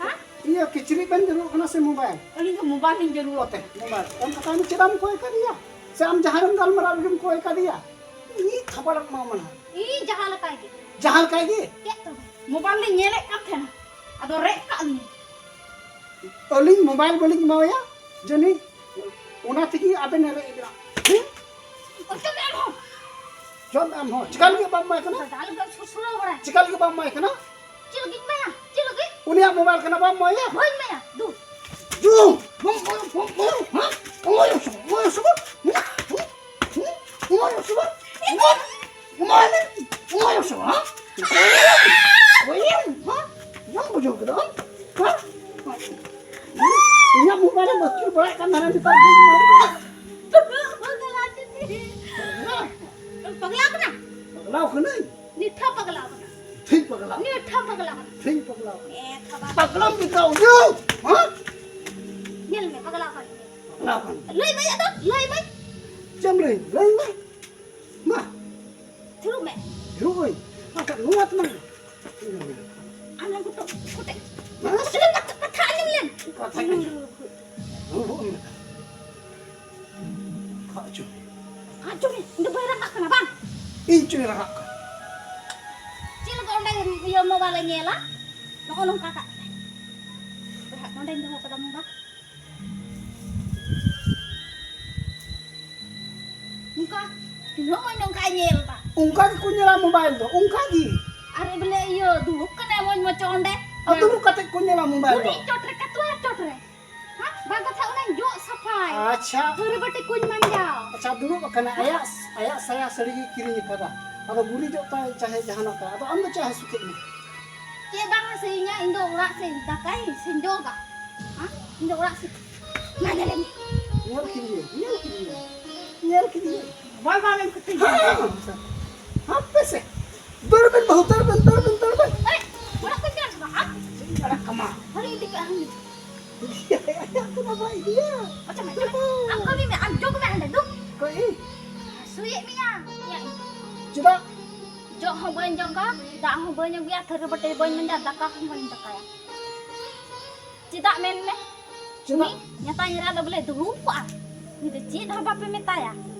ᱦᱮᱸ? ᱤᱭᱟᱹ, ᱠᱤᱪᱨᱤᱡ ᱵᱮᱱ ᱡᱟᱹᱨᱩᱲ ᱠᱟᱱᱟ ᱥᱮ ᱢᱳᱵᱟᱭᱤᱞ? ᱟᱹᱞᱤᱧ ᱫᱚ ᱢᱳᱵᱟᱭᱤᱞ ᱞᱤᱧ ᱡᱟᱹᱨᱩᱲᱚᱜ ᱛᱮ᱾ ᱢᱳᱵᱟᱭᱤᱞ ᱮᱢ ᱠᱟᱛᱟᱭ ᱢᱮ, ᱪᱮᱫᱟᱜ ᱮᱢ ᱠᱚᱭ ᱠᱟᱫᱮᱭᱟ? ᱥᱮ ᱟᱢ ᱡᱟᱦᱟᱸ ᱨᱮᱢ ᱜᱟᱞᱢᱟᱨᱟᱣ ᱨᱮᱜᱮᱢ ᱠᱚᱭ ᱠᱟᱫᱮᱭᱟ? ᱤᱧ ᱛᱷᱟᱯᱟᱲ ᱮᱢᱟᱢᱟ ᱱᱟᱦᱟᱜ᱾ ᱤᱧ ᱡᱟᱦᱟᱸ ᱞᱮᱠᱟᱭ ᱜᱮ᱾ ᱡᱟᱦᱟᱸ ᱞᱮᱠᱟᱭ ᱜᱮ? ᱪᱮᱫ ᱛᱚᱵᱮ? ᱢᱳᱵᱟᱭᱤᱞ ᱞᱤᱧ ᱧᱮᱞᱮᱫ ᱠᱟᱱ ᱛᱟᱦᱮᱱᱟ, ᱟᱫᱚ ᱨᱮᱡ ᱠᱟᱜ ᱞᱤᱧᱟ᱾ ᱟᱹᱞᱤᱧ ᱢᱳᱵᱟᱭᱤᱞ ᱵᱟᱹᱞᱤᱧ ᱮᱢᱟᱣᱟᱭᱟ, ᱡᱟᱹᱱᱤᱡ ᱚᱱᱟ ᱛᱮᱜᱮ ᱟᱵᱮᱱ ᱮ ᱨᱮᱡ ᱮᱫᱟ᱾ ᱦᱮᱸ? ᱚᱪᱚᱜ ᱢᱮ ᱟᱢ ᱦᱚᱸ᱾ ᱡᱚᱢ ᱮᱢ ᱦᱚᱸ᱾ ᱪᱤᱠᱟ ᱞᱟᱹᱜᱤᱫ ᱵᱟᱢ ᱮᱢᱟᱭ ᱠᱟᱱᱟ? ᱫᱟᱫᱟ ᱞᱮᱠᱟ ᱥᱩᱥᱩᱨᱟᱹᱣ ᱵᱟᱲᱟᱭ᱾ ᱪᱤᱠᱟ ᱞᱟᱹᱜᱤᱫ ᱵᱟᱢ ᱮᱢᱟᱭ ᱠᱟᱱᱟ? ᱪᱮᱫ ᱞᱟᱹᱜᱤᱫ ᱮᱢᱟᱭᱟ? ᱪᱮᱫ ᱞᱟᱹᱜᱤᱫ? ᱩᱱᱤᱭᱟᱜ ᱢᱳᱵᱟᱭᱤᱞ ᱠᱟᱱᱟ, ᱵᱟᱢ ᱮᱢᱟᱭᱟ? ᱵᱟᱹᱧ ᱮᱢᱟᱭᱟ, ᱫᱩ᱾ ᱫᱩ! ᱵᱟᱢ ᱮᱢᱟᱭᱟ, ᱵᱟᱢ ᱮᱢᱟᱭᱟ, ᱦᱮᱸ? ᱮᱢᱟᱭᱟ ᱥᱮ ᱵᱟᱝ? ᱮᱢᱟᱭᱟ ᱥᱮ ᱵᱟᱝ? ᱦᱮᱸ? ᱦᱮᱸ? ᱮᱢᱟᱭᱟ ᱥᱮ ᱵᱟᱝ? ᱮᱢᱟᱭᱟ, ᱮᱢᱟᱭᱟ ᱥᱮ ᱵᱟᱝ? ᱦᱮᱸ? ᱵᱟᱢ ᱵᱩᱡᱷᱟᱹᱣ ᱠᱮᱫᱟ, ᱦᱮᱸ? ᱦᱮᱸ? ᱢᱟᱱᱮ ᱢᱟᱹᱥᱛᱩᱞ ᱵᱟᱲᱟᱭ ᱠᱟᱱ ᱛᱟᱦᱮᱱᱟ, ᱱᱮᱛᱟᱨ ᱫᱚ ᱯᱟᱜᱽᱞᱟ ᱠᱟᱱᱟ᱾ ᱯᱟᱜᱽᱞᱟ ᱠᱟᱹᱱᱟᱹᱧ᱾ ᱱᱤᱛ ᱦᱚᱸ ᱯᱟᱜᱽᱞᱟ ᱠᱟᱱᱟ᱾ ᱴᱷᱤᱠ ᱯᱟᱜᱽᱞᱟ᱾ ᱱᱤᱛ ᱦᱚᱸ ᱯᱟᱜᱽᱞᱟ ᱠᱟᱱᱟ᱾ ᱴᱷᱤᱠ ᱯᱟᱜᱽᱞᱟ ᱠᱟᱱᱟ᱾ ᱮ, ᱛᱷᱟᱵᱟ᱾ ᱯᱟᱜᱽᱞᱟᱢ ᱢᱮᱛᱟᱣ ᱤᱧᱟ? ᱦᱮᱸ? ᱧᱮᱞ ᱢᱮ, ᱯᱟᱜᱽᱞᱟ ᱠᱟᱱ ᱜᱮᱭᱟ᱾ ᱯᱟᱜᱽᱞᱟ ᱠᱟᱱ᱾ ᱞᱟᱹᱭ ᱢᱮ ᱟᱫᱚ, ᱞᱟᱹᱭ ᱢᱮ᱾ ᱪᱮᱫ ᱮᱢ ᱞᱟᱹᱭ? ᱞᱟᱹᱭ ᱢᱮ᱾ ᱢᱟ᱾ ᱛᱷᱤᱨᱚᱜ ᱢᱮ᱾ ᱛᱷᱤᱨᱚᱜ ᱟᱹᱧ᱾ ᱟᱪᱪᱷᱟ, ᱱᱚᱣᱟ ᱛᱮᱢᱟ᱾ ᱟᱢ ᱞᱟᱝ ᱠᱚᱴᱚᱜ, ᱠᱚᱴᱮᱡ᱾ ᱢᱟ᱾ ᱠᱚᱴᱮᱡ ᱞᱮᱱ ᱠᱟᱛᱷᱟ, ᱠᱟᱛᱷᱟ ᱟᱸᱡᱚᱢ ᱞᱮᱱ᱾ ᱠᱟᱛᱷᱟ ᱟᱸᱡᱚᱢ᱾ ᱨᱩ, ᱨᱩ, ᱨᱩ᱾ ᱨᱩ, ᱨᱩ, ᱨᱩ᱾ ᱠᱷᱟᱜ ᱪᱚ᱾ ᱠᱷᱟᱜ ᱪᱚ, ᱤᱧ ᱫᱚ ᱵᱟᱹᱧ ᱨᱟᱠᱟᱵ ᱠᱟᱱᱟ, ᱵᱟᱝ? ᱤᱧ ᱪᱚᱧ ᱨᱟᱠᱟᱵ ᱠᱟᱱᱟ᱾ ᱪᱮᱫ ᱞᱮᱠᱟ ᱚᱸᱰᱮ ᱤᱭᱟᱹ mobile ᱮ ᱧᱮᱞᱟ? ᱱᱚᱜᱼᱚ ᱱᱚᱝᱠᱟ ᱠᱟᱜ ᱠᱟᱱᱟᱭ᱾ ᱱᱚᱰᱮᱧ ᱫᱚᱦᱚ ᱠᱟᱫᱟ mobile᱾ ᱱᱚᱝᱠᱟ, ᱛᱤᱱᱟᱹᱜ ᱢᱚᱡᱽ ᱱᱚᱝᱠᱟᱭ ᱧᱮᱞ ᱫᱟ᱾ ᱚᱱᱠᱟ ᱜᱮᱠᱚ ᱧᱮᱞᱟ mobile ᱫᱚ, ᱚᱱᱠᱟ ᱜᱮ᱾ ᱟᱨ ᱵᱚᱞᱮ ᱤᱭᱟᱹ, ᱫᱩᱲᱩᱵ ᱠᱟᱱᱟᱭ ᱢᱚᱡᱽ ᱢᱚᱡᱽ ᱚᱸᱰᱮ᱾ ᱟᱨ ᱫᱩᱲᱩᱵ ᱠᱟᱛᱮ ᱠᱚ ᱧᱮᱞᱟ mobile ᱫᱚ᱾ ᱩᱱᱤ ᱪᱚᱴ ᱨᱮ, ᱠᱟᱛᱣᱟ ᱪᱚᱴ ᱨᱮ᱾ ᱦᱮᱸ? ᱵᱟᱝ ᱠᱟᱛᱷᱟ ᱚᱱᱟᱧ ᱡᱚᱜ ᱥᱟᱯᱷᱟᱭ᱾ ᱟᱪᱪᱷᱟ᱾ ᱛᱷᱟᱹᱨᱤ ᱵᱟᱹᱴᱤ ᱠᱚᱧ ᱢᱟᱸᱡᱟᱣ᱾ ᱟᱪᱪᱷᱟ, ᱫᱩᱲᱩᱵ ᱟᱠᱟᱱᱟ᱾ ᱟᱭᱟᱜ, ᱟᱭᱟᱜ ᱥᱟᱭᱟ ᱥᱟᱹᱲᱤ ᱜᱮ ᱠᱤᱨᱤᱧ ᱟᱠᱟᱫᱟ᱾ ᱟᱫᱚ ᱜᱩᱨᱤᱡᱚᱜ ᱛᱟᱭ ᱪᱟᱦᱮ ᱡᱟᱦᱟᱱᱟᱜ ᱛᱟᱭ᱾ ᱟᱫᱚ ᱟᱢ ᱫᱚ ᱪᱮᱫ ᱦᱟᱹᱥᱩ ᱠᱮᱫ ᱢᱮᱭᱟ? ᱪᱮᱫ ᱵᱟᱝ ᱦᱟᱹᱥᱩᱭᱤᱧᱟ? ᱤᱧ ᱫᱚ ᱚᱲᱟᱜ ᱥᱮᱫ ᱫᱟᱠᱟᱭ ᱤᱥᱤᱱ ᱡᱚᱜᱟ᱾ ᱦᱮᱸ? ᱤᱧ ᱫᱚ ᱚᱲᱟᱜ ᱥᱮᱫ᱾ ᱢᱟ ᱧᱮᱞᱮ ᱢᱮ᱾ ᱧᱮᱞ ᱠᱮᱫᱤᱧᱟᱹᱧ, ᱧᱮᱞ ᱠᱮᱫᱤᱧᱟᱹᱧ, ᱧᱮᱞ ᱠᱮᱫᱤᱧᱟᱹᱧ᱾ ᱵᱟᱭ ᱵᱟᱝ ᱮᱢ ᱠᱟᱛᱮ᱾ ᱦᱟᱯᱮ ᱥᱮ᱾ ᱫᱟᱹᱲ ᱵᱮᱱ ᱵᱟᱹᱦᱩ, ᱫᱟᱹᱲ ᱵᱮᱱ, ᱫᱟᱹᱲ ᱵᱮᱱ, ᱫᱟᱹᱲ ᱵᱮᱱ᱾ ᱮᱭ, ᱚᱲᱟᱜ ᱠᱚᱧ ᱪᱟᱞᱟᱜ ᱠᱟᱱᱟ᱾ ᱟᱢ? ᱪᱮᱫ ᱤᱧ ᱪᱟᱞᱟᱜ ᱠᱟᱱᱟ? ᱦᱟᱹᱨᱤ ᱤᱫᱤ ᱠᱟᱜ ᱦᱟᱹᱨᱤ᱾ ᱟᱭᱟᱜ ᱠᱚ ᱵᱟᱵᱟ ᱤᱫᱤᱭᱟ᱾ ᱟᱪᱪᱷᱟ, ᱢᱟ, ᱪᱟᱞᱟᱜ᱾ ᱟᱢ ᱠᱟᱹᱢᱤ ᱢᱮ, ᱟᱢ ᱡᱚᱜᱽ ᱢᱮ ᱦᱟᱸᱰᱮ, ᱫᱩ᱾ ᱚᱠᱚᱭ ᱤᱧ? ᱦᱟᱹᱥᱩᱭᱮᱫ ᱢᱮᱭᱟ᱾ ᱪᱮᱫᱟᱜ? ᱡᱚᱜ ᱦᱚᱸ ᱵᱟᱹᱧ ᱡᱚᱜᱟ, ᱫᱟᱜ ᱦᱚᱸ ᱵᱟᱹᱧ ᱟᱹᱜᱩᱭᱟ, ᱛᱷᱟᱹᱨᱤ ᱵᱟᱹᱴᱤ ᱵᱟᱹᱧ ᱢᱟᱸᱡᱟ, ᱫᱟᱠᱟ ᱦᱚᱸ ᱵᱟᱹᱧ ᱫᱟᱠᱟᱭᱟ᱾ ᱪᱮᱫᱟᱜ ᱢᱮᱱ ᱢᱮ? ᱪᱮᱫᱟᱜ? ᱩᱱᱤ ᱧᱟᱛᱟ ᱧᱮᱞᱟ ᱫᱚ ᱵᱚᱞᱮ ᱫᱩᱲᱩᱵ ᱠᱚᱜᱼᱟ᱾ ᱩᱱᱤ ᱫᱚ ᱪᱮᱫ ᱦᱚᱸ ᱵᱟᱯᱮ ᱢᱮᱛᱟᱭᱟ᱾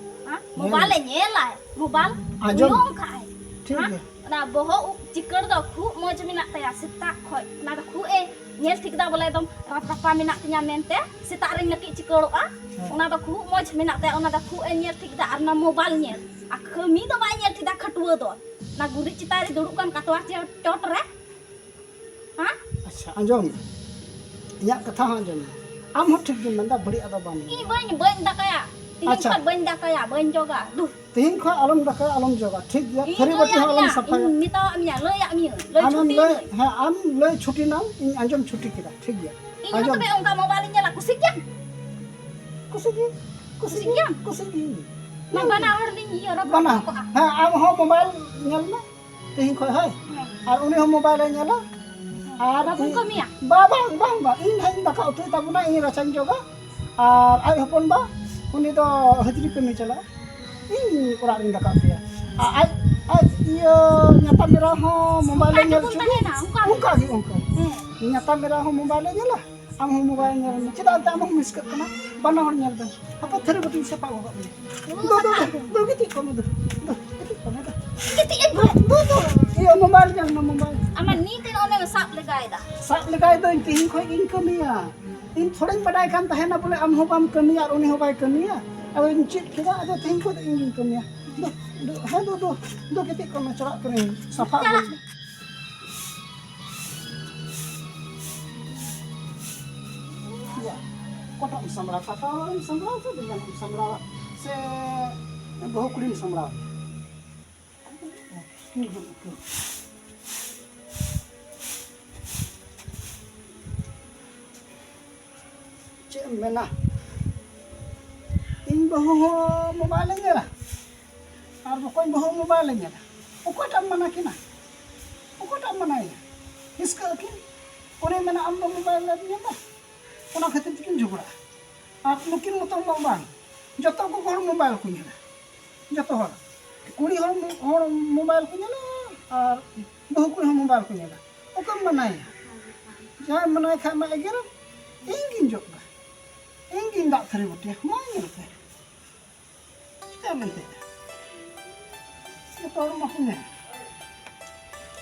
ᱦᱮᱸ? ᱦᱮᱸ᱾ Mobile ᱮ ᱧᱮᱞᱟᱭ, mobile ᱟᱸᱡᱚᱢ᱾ ᱩᱭᱩᱝ ᱠᱟᱜᱼᱟᱭ᱾ ᱴᱷᱤᱠ ᱦᱮᱸ? ᱜᱮᱭᱟ᱾ ᱚᱱᱟ ᱵᱚᱦᱚᱜ ᱩᱵ ᱪᱤᱠᱟᱹᱲ ᱫᱚ ᱠᱷᱩᱜ ᱢᱚᱡᱽ ᱢᱮᱱᱟᱜ ᱛᱟᱭᱟ ᱥᱮᱛᱟᱜ ᱠᱷᱚᱡ᱾ ᱚᱱᱟ ᱫᱚ ᱠᱷᱩᱜ ᱮ ᱧᱮᱞ ᱴᱷᱤᱠ ᱫᱟ ᱵᱚᱞᱮ ᱮᱠᱫᱚᱢ ᱨᱟᱯ ᱨᱟᱯᱟ ᱢᱮᱱᱟᱜ ᱛᱤᱧᱟ ᱢᱮᱱᱛᱮ ᱥᱮᱛᱟᱜ ᱨᱮᱧ ᱱᱟᱹᱠᱤᱡ ᱪᱤᱠᱟᱹᱲᱚᱜᱼᱟ᱾ ᱦᱮᱸ᱾ ᱚᱱᱟ ᱫᱚ ᱠᱷᱩᱜ ᱢᱚᱡᱽ ᱢᱮᱱᱟᱜ ᱛᱟᱭᱟ, ᱚᱱᱟ ᱫᱚ ᱠᱷᱩᱜ ᱮ ᱧᱮᱞ ᱴᱷᱤᱠ ᱫᱟ᱾ ᱟᱨ ᱚᱱᱟ mobile ᱧᱮᱞ, ᱟᱨ ᱠᱟᱹᱢᱤ ᱫᱚ ᱵᱟᱭ ᱧᱮᱞ ᱴᱷᱤᱠ ᱫᱟ ᱠᱷᱟᱹᱴᱩᱣᱟᱹ ᱫᱚ᱾ ᱚᱱᱟ ᱜᱩᱨᱤᱡ ᱪᱮᱛᱟᱱ ᱨᱮ ᱫᱩᱲᱩᱵ ᱠᱟᱱ ᱠᱟᱛᱣᱟ ᱪᱮ-, ᱪᱚᱴ ᱨᱮ᱾ ᱦᱮᱸ? ᱟᱪᱪᱷᱟ, ᱟᱸᱡᱚᱢ ᱢᱮ᱾ ᱤᱧᱟᱹᱜ ᱠᱟᱛᱷᱟ ᱦᱚᱸ ᱟᱸᱡᱚᱢ ᱢᱮ᱾ ᱟᱢ ᱦᱚᱸ ᱴᱷᱤᱠ ᱜᱮᱢ ᱢᱮᱱᱫᱟ, ᱵᱟᱹᱲᱤᱡ ᱟᱫᱚ ᱵᱟᱢ ᱢᱮᱱᱫᱟ᱾ ᱤᱧ ᱵᱟᱹᱧ, ᱵᱟᱹᱧ ᱫᱟᱠᱟᱭᱟ᱾ ᱛᱤᱦᱤᱧ ᱟᱪᱪᱷᱟ᱾ ᱠᱷᱚᱱ ᱵᱟᱹᱧ ᱫᱟᱠᱟᱭᱟ, ᱵᱟᱹᱧ ᱡᱚᱜᱟ᱾ ᱫᱩ᱾ ᱛᱤᱦᱤᱧ ᱠᱷᱚᱱ ᱟᱞᱚᱢ ᱫᱟᱠᱟᱭᱟ, ᱟᱞᱚᱢ ᱡᱚᱜᱟ, ᱴᱷᱤᱠ ᱜᱮᱭᱟ? ᱤᱧ ᱛᱷᱟᱹᱨᱤ ᱵᱟᱹᱴᱤ ᱦᱚᱸ ᱞᱟᱹᱭᱟᱫ ᱟᱞᱚᱢ ᱢᱮᱭᱟ, ᱥᱟᱯᱷᱟᱭᱟ᱾ ᱤᱧ ᱢᱮᱛᱟᱣᱟᱫ ᱢᱮᱭᱟ, ᱞᱟᱹᱭᱟᱫ ᱢᱮᱭᱟᱹᱧ, ᱞᱟᱹᱭ ᱟᱢᱮᱢ ᱪᱷᱩᱴᱤ ᱞᱟᱹᱭ, ᱢᱮ᱾ ᱦᱮᱸ, ᱟᱢ ᱞᱟᱹᱭ ᱪᱷᱩᱴᱤ ᱱᱟᱢ, ᱤᱧ ᱟᱸᱡᱚᱢ ᱪᱷᱩᱴᱤ ᱠᱮᱫᱟ, ᱴᱷᱤᱠ ᱜᱮᱭᱟ? ᱤᱧ ᱦᱚᱸ ᱟᱸᱡᱚᱢ᱾ ᱛᱚᱵᱮ ᱚᱱᱠᱟ ᱢᱳᱵᱟᱭᱤᱞ ᱤᱧ ᱧᱮᱞᱟ, ᱠᱩᱥᱤ ᱜᱮᱭᱟᱢ? ᱠᱩᱥᱤ ᱜᱮ, ᱠᱩᱥᱤ ᱠᱩᱥᱤ ᱜᱮ, ᱜᱮᱭᱟᱢ? ᱠᱩᱥᱤ ᱜᱮ᱾ ᱢᱟ ᱵᱟᱱᱟ ᱦᱚᱲ ᱞᱤᱧ ᱤᱭᱟᱹ ᱨᱚᱯᱚᱲ ᱵᱟᱱᱟ᱾ ᱠᱚᱜᱼᱟ᱾ ᱦᱮᱸ, ᱟᱢ ᱦᱚᱸ ᱢᱳᱵᱟᱭᱤᱞ ᱧᱮᱞ ᱢᱮ᱾ ᱛᱮᱦᱮᱧ ᱠᱷᱚᱱ, ᱦᱳᱭ᱾ ᱦᱮᱸ᱾ ᱟᱨ ᱩᱱᱤ ᱦᱚᱸ ᱢᱳᱵᱟᱭᱤᱞᱮ ᱧᱮᱞᱟ᱾ ᱟᱨ ᱵᱟᱵᱩᱧ ᱤᱧ ᱠᱟᱹᱢᱤᱭᱟ? ᱵᱟ-, ᱵᱟᱝ, ᱵᱟᱝ, ᱵᱟᱝ, ᱤᱧ ᱦᱟᱸᱜ ᱤᱧ ᱫᱟᱠᱟ ᱩᱛᱩᱭ ᱛᱟᱵᱚᱱᱟ, ᱤᱧ ᱨᱟᱪᱟᱧ ᱡᱚᱜᱟ᱾ ᱟᱨ ᱟᱡ ᱦᱚᱯᱚᱱ ᱵᱟ, ᱩᱱᱤ ᱫᱚ ᱦᱟᱹᱡᱨᱤ ᱠᱟᱹᱢᱤ ᱪᱟᱞᱟᱜᱼᱟ, ᱤᱧ ᱚᱲᱟᱜ ᱨᱤᱧ ᱫᱟᱠᱟ ᱩᱛᱩᱭᱟ᱾ ᱟᱨ ᱟᱡ, ᱟᱡ ᱤᱭᱟᱹ ᱧᱟᱛᱟᱢ ᱮᱨᱟ ᱦᱚᱸ ᱢᱳᱵᱟᱭᱤᱞᱮ ᱚᱱᱠᱟ ᱧᱮᱞ ᱜᱮᱵᱚᱱ ᱦᱚᱪᱚ ᱜᱮ᱾ ᱛᱟᱦᱮᱱᱟ, ᱚᱱᱠᱟ ᱜᱮ᱾ ᱚᱱᱠᱟ ᱜᱮ, ᱚᱱᱠᱟ ᱜᱮ᱾ ᱦᱮᱸ᱾ ᱧᱟᱛᱟᱢ ᱮᱨᱟ ᱦᱚᱸ ᱢᱳᱵᱟᱭᱤᱞᱮ ᱧᱮᱞᱟ, ᱟᱢ ᱦᱚᱸ ᱢᱳᱵᱟᱭᱤᱞ ᱧᱮᱞ ᱢᱮ᱾ ᱪᱮᱫᱟᱜ ᱮᱱᱛᱮ ᱟᱢ ᱦᱚᱸᱢ ᱦᱤᱥᱠᱟᱹᱜ ᱠᱟᱱᱟ? ᱵᱟᱱᱟ ᱦᱚᱲ ᱧᱮᱞ ᱵᱮᱱ᱾ ᱦᱟᱯᱮ ᱛᱷᱟᱹᱨᱤ ᱵᱟᱹᱴᱤᱧ ᱥᱟᱯᱷᱟ ᱜᱚᱜ ᱠᱟᱜ ᱞᱮᱜᱮ᱾ ᱫᱩ, ᱫᱩ, ᱫᱩ, ᱫᱩ, ᱜᱤᱛᱤᱡ ᱠᱚᱜ ᱢᱮ, ᱫᱩ, ᱫᱩ, ᱜᱤᱛᱤᱡ ᱠᱚᱜ ᱢᱮ, ᱫᱩ᱾ ᱜᱤᱛᱤᱡ ᱟᱹᱧ ᱵᱚᱞᱮ᱾ ᱫᱩ, ᱫᱩ, ᱤᱭᱟᱹ, ᱢᱳᱵᱟᱭᱤᱞ ᱧᱮᱞ ᱢᱮ, ᱢᱳᱵᱟᱭᱤᱞ᱾ ᱟᱢᱟᱜ ᱱᱤᱛ ᱮᱱ ᱚᱱᱮᱢ ᱥᱟᱵ ᱞᱮᱜᱟᱭᱮᱫᱟ᱾ ᱥᱟᱵ ᱞᱮᱜᱟᱭ ᱫᱚᱧ, ᱛᱮᱦᱮᱧ ᱠᱷᱚᱡ ᱜᱤᱧ ᱠᱟᱹᱢᱤᱭᱟ᱾ ᱤᱧ ᱛᱷᱚᱲᱟᱧ ᱵᱟᱰᱟᱭ ᱠᱟᱱ ᱛᱟᱦᱮᱱᱟ ᱵᱚᱞᱮ ᱟᱢ ᱦᱚᱸ ᱵᱟᱢ ᱠᱟᱹᱢᱤᱭᱟ ᱟᱨ ᱩᱱᱤ ᱦᱚᱸ ᱵᱟᱭ ᱠᱟᱹᱢᱤᱭᱟ᱾ ᱟᱫᱚᱧ ᱪᱮᱫ ᱠᱮᱫᱟ, ᱟᱫᱚ ᱛᱮᱦᱮᱧ ᱠᱷᱚᱡ ᱫᱚ ᱤᱧ ᱜᱤᱧ ᱠᱟᱹᱢᱤᱭᱟ᱾ ᱫᱩ, ᱫᱩ, ᱦᱮᱸ, ᱫᱩ, ᱫᱩ, ᱫᱩ, ᱜᱤᱛᱤᱡ ᱠᱚᱜ ᱢᱮ, ᱪᱟᱞᱟᱜ ᱠᱟᱹᱱᱟᱹᱧ ᱥᱟᱯᱷᱟ ᱟᱹᱜᱩᱭ ᱢᱮ᱾ ᱭᱟ, ᱚᱠᱟᱴᱟᱜ ᱮᱢ ᱥᱟᱢᱵᱲᱟᱣᱟ? ᱯᱟᱛᱟ ᱚᱲᱟᱜ ᱮᱢ ᱥᱟᱢᱵᱲᱟᱣᱟ ᱥᱮ ᱵᱮᱸᱜᱟᱲ ᱮᱢ ᱥᱟᱢᱵᱲᱟᱣᱟ ᱥᱮ ᱵᱟᱹᱦᱩ ᱠᱩᱲᱤᱢ ᱥᱟᱢᱵᱲᱟᱣᱟ? ᱪᱮᱫ ᱮᱢ ᱢᱮᱱᱟ? ᱤᱧ ᱵᱟᱹᱦᱩ ᱦᱚᱸ ᱢᱳᱵᱟᱭᱤᱞᱮ ᱧᱮᱞᱟ ᱟᱨ ᱵᱚᱠᱚᱧ ᱵᱟᱹᱦᱩ ᱢᱳᱵᱟᱭᱤᱞᱮ ᱧᱮᱞᱟ᱾ ᱚᱠᱚᱭᱴᱟᱜ ᱮᱢ ᱢᱟᱱᱟ ᱠᱤᱱᱟ? ᱚᱠᱚᱭᱴᱟᱜ ᱮᱢ ᱢᱟᱱᱟᱭᱮᱭᱟ? ᱦᱤᱥᱠᱟᱹ ᱟᱹᱠᱤᱱ᱾ ᱩᱱᱤ ᱢᱮᱱᱟ, "ᱟᱢ ᱫᱚ ᱢᱳᱵᱟᱭᱤᱞ ᱮᱢ ᱧᱮᱞᱟ?" ᱚᱱᱟ ᱠᱷᱟᱹᱛᱤᱨ ᱛᱮᱠᱤᱱ ᱡᱷᱚᱜᱽᱲᱟᱜᱼᱟ᱾ ᱟᱨ ᱱᱩᱠᱤᱱ ᱢᱚᱛᱚ ᱢᱟ ᱵᱟᱝ, ᱡᱚᱛᱚ ᱜᱚᱜᱚ ᱦᱚᱲ ᱢᱳᱵᱟᱭᱤᱞ ᱠᱚ ᱧᱮᱞᱟ, ᱡᱚᱛᱚ ᱦᱚᱲ, ᱠᱩᱲᱤ ᱦᱚᱲ ᱢᱚ-, ᱦᱚᱲ ᱢᱳᱵᱟᱭᱤᱞ ᱠᱚ ᱧᱮᱞᱟ ᱟᱨ ᱵᱟᱹᱦᱩ ᱠᱩᱲᱤ ᱦᱚᱸ ᱢᱳᱵᱟᱭᱤᱞ ᱠᱚ ᱧᱮᱞᱟ᱾ ᱚᱠᱚᱭᱮᱢ ᱢᱟᱱᱟᱭᱟ? ᱡᱟᱦᱟᱸᱭ ᱢᱟᱱᱟᱭ ᱠᱷᱟᱡ ᱢᱟ ᱮᱜᱮᱨᱟᱢ, ᱤᱧ ᱜᱤᱧ ᱡᱚᱜᱽ ᱫᱟ, ᱤᱧ ᱜᱤᱧ ᱫᱟᱜ ᱛᱷᱟᱹᱨᱤ ᱵᱟᱹᱴᱤᱭᱟ, ᱢᱟ ᱧᱮᱞ ᱯᱮ᱾ ᱪᱤᱠᱟᱹ ᱢᱮᱱᱛᱮ? ᱡᱚᱛᱚ ᱦᱚᱲ ᱢᱟᱠᱚ ᱢᱮᱱ᱾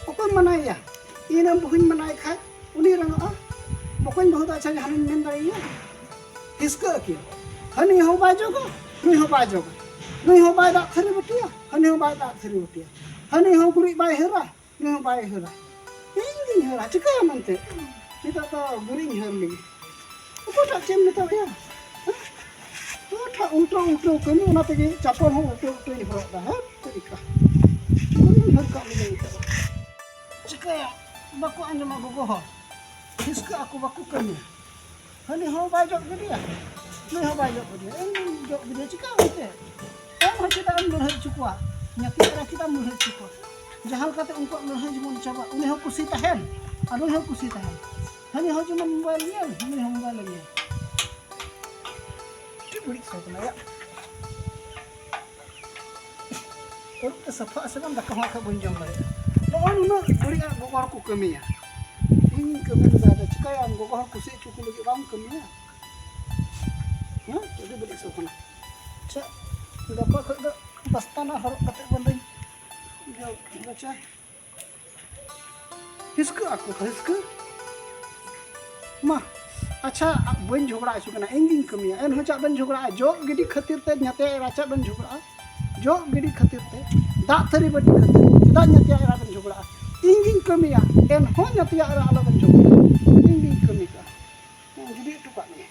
ᱚᱠᱚᱭ ᱢᱟᱱᱟᱭᱮᱭᱟ? ᱤᱧ ᱨᱮᱱ ᱵᱟᱹᱦᱩᱧ ᱢᱟᱱᱟᱭ ᱠᱷᱟᱡ ᱩᱱᱤ ᱨᱟᱸᱜᱟᱜᱼᱟ᱾ ᱵᱚᱠᱚᱧ ᱵᱟᱹᱦᱩ ᱫᱚ ᱟᱪᱪᱷᱟ ᱡᱟᱦᱟᱱᱤᱧ ᱢᱮᱱ ᱫᱟᱲᱮᱭᱟᱭᱟ? ᱦᱤᱥᱠᱟᱹ ᱟᱹᱠᱤᱱ᱾ ᱦᱟᱹᱱᱤ ᱦᱚᱸ ᱵᱟᱭ ᱡᱚᱜᱟ, ᱱᱩᱭ ᱦᱚᱸ ᱵᱟᱭ ᱡᱚᱜᱟ᱾ ᱱᱩᱭ ᱦᱚᱸ ᱵᱟᱭ ᱫᱟᱜ ᱛᱷᱟᱹᱨᱤ ᱵᱟᱹᱴᱤᱭᱟ, ᱦᱟᱹᱱᱤ ᱦᱚᱸ ᱵᱟᱭ ᱫᱟᱜ ᱛᱷᱟᱹᱨᱤ ᱵᱟᱹᱴᱤᱭᱟ᱾ ᱦᱟᱹᱱᱤ ᱦᱚᱸ ᱜᱩᱨᱤᱡ ᱵᱟᱭ ᱦᱟᱹᱨᱟ, ᱱᱩᱭ ᱦᱚᱸ ᱵᱟᱭ ᱦᱟᱹᱨᱟ᱾ ᱤᱧ ᱜᱤᱧ ᱦᱟᱹᱨᱟ, ᱪᱤᱠᱟᱹᱭᱟᱢ ᱮᱱᱛᱮ? ᱱᱤᱛᱚᱜ ᱫᱚ ᱜᱩᱨᱤᱡ ᱤᱧ ᱦᱟᱹᱨ ᱞᱮᱜᱮ᱾ ᱚᱠᱚᱭᱴᱟᱜ ᱪᱮᱫ ᱮᱢ ᱢᱮᱛᱟᱣᱟᱭᱟ? ᱦᱮᱸ? ᱚᱠᱚᱭᱴᱟᱜ ᱩᱞᱴᱟᱹ ᱩᱞᱴᱟᱹ ᱠᱟᱹᱢᱤ, ᱚᱱᱟ ᱛᱮᱜᱮ ᱪᱟᱯᱚᱞ ᱦᱚᱸ ᱩᱞᱴᱟᱹ ᱩᱞᱴᱟᱹᱧ ᱦᱚᱨᱚᱜ ᱮᱫᱟ᱾ ᱦᱮᱸ? ᱪᱮᱫ ᱞᱮᱠᱟ? ᱜᱩᱨᱤᱡ ᱤᱧ ᱦᱟᱹᱨ ᱠᱟᱜ ᱞᱮᱜᱮ ᱱᱤᱛᱚᱜ ᱫᱚ᱾ ᱪᱤᱠᱟᱹᱭᱟ? ᱵᱟᱠᱚ ᱟᱸᱡᱚᱢᱟ ᱜᱚᱜᱚ ᱦᱚᱲ᱾ ᱦᱤᱥᱠᱟᱹ ᱟᱠᱚ ᱵᱟᱠᱚ ᱠᱟᱹᱢᱤᱭᱟ᱾ ᱦᱟᱹᱱᱤ ᱦᱚᱸ ᱵᱟᱭ ᱡᱚᱜ ᱜᱤᱰᱤᱭᱟ, ᱱᱩᱭ ᱦᱚᱸ ᱵᱟᱭ ᱡᱚᱜ ᱜᱤᱰᱤᱭᱟ᱾ ᱤᱧ ᱡᱚᱜ ᱜᱤᱰᱤᱭᱟ ᱪᱤᱠᱟ ᱢᱮᱱᱛᱮ? ᱟᱢ ᱦᱚᱸ ᱪᱮᱫᱟᱜ ᱮᱢ ᱞᱟᱹᱲᱦᱟᱹᱭ ᱦᱚᱪᱚ ᱠᱚᱣᱟ? ᱧᱟᱛᱤ ᱮᱨᱟ ᱪᱮᱫᱟᱜ ᱮᱢ ᱞᱟᱹᱲᱦᱟᱹᱭ ᱦᱚᱪᱚ ᱠᱚᱣᱟ? ᱡᱟᱦᱟᱸ ᱞᱮᱠᱟᱛᱮ ᱩᱱᱠᱩᱣᱟᱜ ᱞᱟᱹᱲᱦᱟᱹᱭ ᱡᱮᱢᱚᱱ ᱪᱟᱵᱟᱜ, ᱩᱱᱤ ᱦᱚᱸ ᱠᱩᱥᱤ ᱛᱟᱦᱮᱱ ᱟᱨ ᱱᱩᱭ ᱦᱚᱸ ᱠᱩᱥᱤ ᱛᱟᱦᱮᱱ᱾ ᱦᱟᱹᱱᱤ ᱦᱚᱸ ᱡᱮᱢᱚᱱ ᱢᱳᱵᱟᱭᱤᱞ ᱧᱮᱞ, ᱱᱩᱭ ᱦᱚᱸ ᱢᱳᱵᱟᱭᱤᱞ ᱧᱮᱞ᱾ ᱪᱮᱫ ᱵᱟᱹᱲᱤᱡ ᱥᱚ ᱠᱟᱱᱟ ᱭᱟ? ᱟᱹᱨᱩᱵ ᱛᱮ ᱥᱟᱯᱷᱟ ᱟᱥᱮ ᱵᱟᱝ, ᱫᱟᱠᱟ ᱦᱚᱸ ᱟᱠᱷᱟᱡ ᱵᱟᱹᱧ ᱡᱚᱢ ᱫᱟᱲᱮᱭᱟᱜᱼᱟ᱾ ᱱᱚᱜᱼᱚᱭ ᱱᱩᱱᱟᱹᱜ ᱵᱟᱹᱲᱤᱡ ᱟᱜ ᱜᱚᱜᱚ ᱦᱚᱲ ᱠᱚ ᱠᱟᱹᱢᱤᱭᱟ᱾ ᱤᱧ ᱠᱟᱹᱢᱤ ᱞᱮᱫᱟ, ᱟᱫᱚ ᱪᱤᱠᱟᱹᱭᱟᱢ? ᱜᱚᱜᱚ ᱦᱚᱲ ᱠᱩᱥᱤ ᱦᱚᱪᱚ ᱠᱚ ᱞᱟᱹᱜᱤᱫ ᱵᱟᱢ ᱠᱟᱹᱢᱤᱭᱟ? ᱦᱮᱸ, ᱟᱹᱰᱤ ᱵᱟᱹᱲᱤᱡ ᱥᱚ ᱠᱟᱱᱟ᱾ ᱟᱪᱪᱷᱟ, ᱜᱟᱯᱟ ᱠᱷᱚᱡ ᱫᱚ ᱵᱟᱥᱛᱟᱱᱟ ᱦᱚᱨᱚᱜ ᱠᱟᱛᱮ ᱵᱚᱱᱫᱚᱧ ᱡᱚᱜ ᱨᱟᱪᱟ᱾ ᱦᱤᱥᱠᱟᱹ ᱟᱠᱚ ᱛᱚ, ᱦᱤᱥᱠᱟᱹ᱾ ᱢᱟ, ᱟᱪᱪᱷᱟ, ᱵᱟᱹᱧ ᱡᱷᱚᱜᱽᱲᱟ ᱦᱚᱪᱚ ᱠᱟᱱᱟ, ᱤᱧ ᱜᱤᱧ ᱠᱟᱹᱢᱤᱭᱟ, ᱮᱱᱦᱚᱸ ᱪᱟᱜ ᱵᱟᱹᱧ ᱡᱷᱚᱜᱽᱲᱟᱜᱼᱟ? ᱡᱚᱜ ᱜᱤᱰᱤ ᱠᱷᱟᱹᱛᱤᱨ ᱛᱮ ᱧᱟᱛᱭᱟ ᱮᱨᱟ ᱪᱟᱜ ᱵᱟᱹᱧ ᱡᱷᱚᱜᱽᱲᱟᱜᱼᱟ? ᱡᱚᱜ ᱜᱤᱰᱤ ᱠᱷᱟᱹᱛᱤᱨ ᱛᱮ, ᱫᱟᱜ ᱛᱷᱟᱹᱨᱤ ᱵᱟᱹᱴᱤ ᱠᱷᱟᱹᱛᱤᱨ ᱛᱮ ᱪᱮᱫᱟᱜ ᱧᱟᱛᱭᱟ ᱮᱨᱟ ᱵᱮᱱ ᱡᱷᱚᱜᱽᱲᱟᱜᱼᱟ? ᱤᱧ ᱜᱤᱧ ᱠᱟᱹᱢᱤᱭᱟ, ᱮᱱᱦᱚᱸ ᱧᱟᱛᱭᱟ ᱮᱨᱟ ᱟᱞᱚ ᱵᱮᱱ ᱡᱷᱚᱜᱽᱲᱟᱜᱼᱟ᱾ ᱤᱧ ᱜᱤᱧ ᱠᱟᱹᱢᱤ ᱠᱟᱜᱼᱟ᱾ ᱦᱮᱸ, ᱜᱤᱰᱤ ᱦᱚᱴᱚ ᱠᱟᱜ ᱢᱮ᱾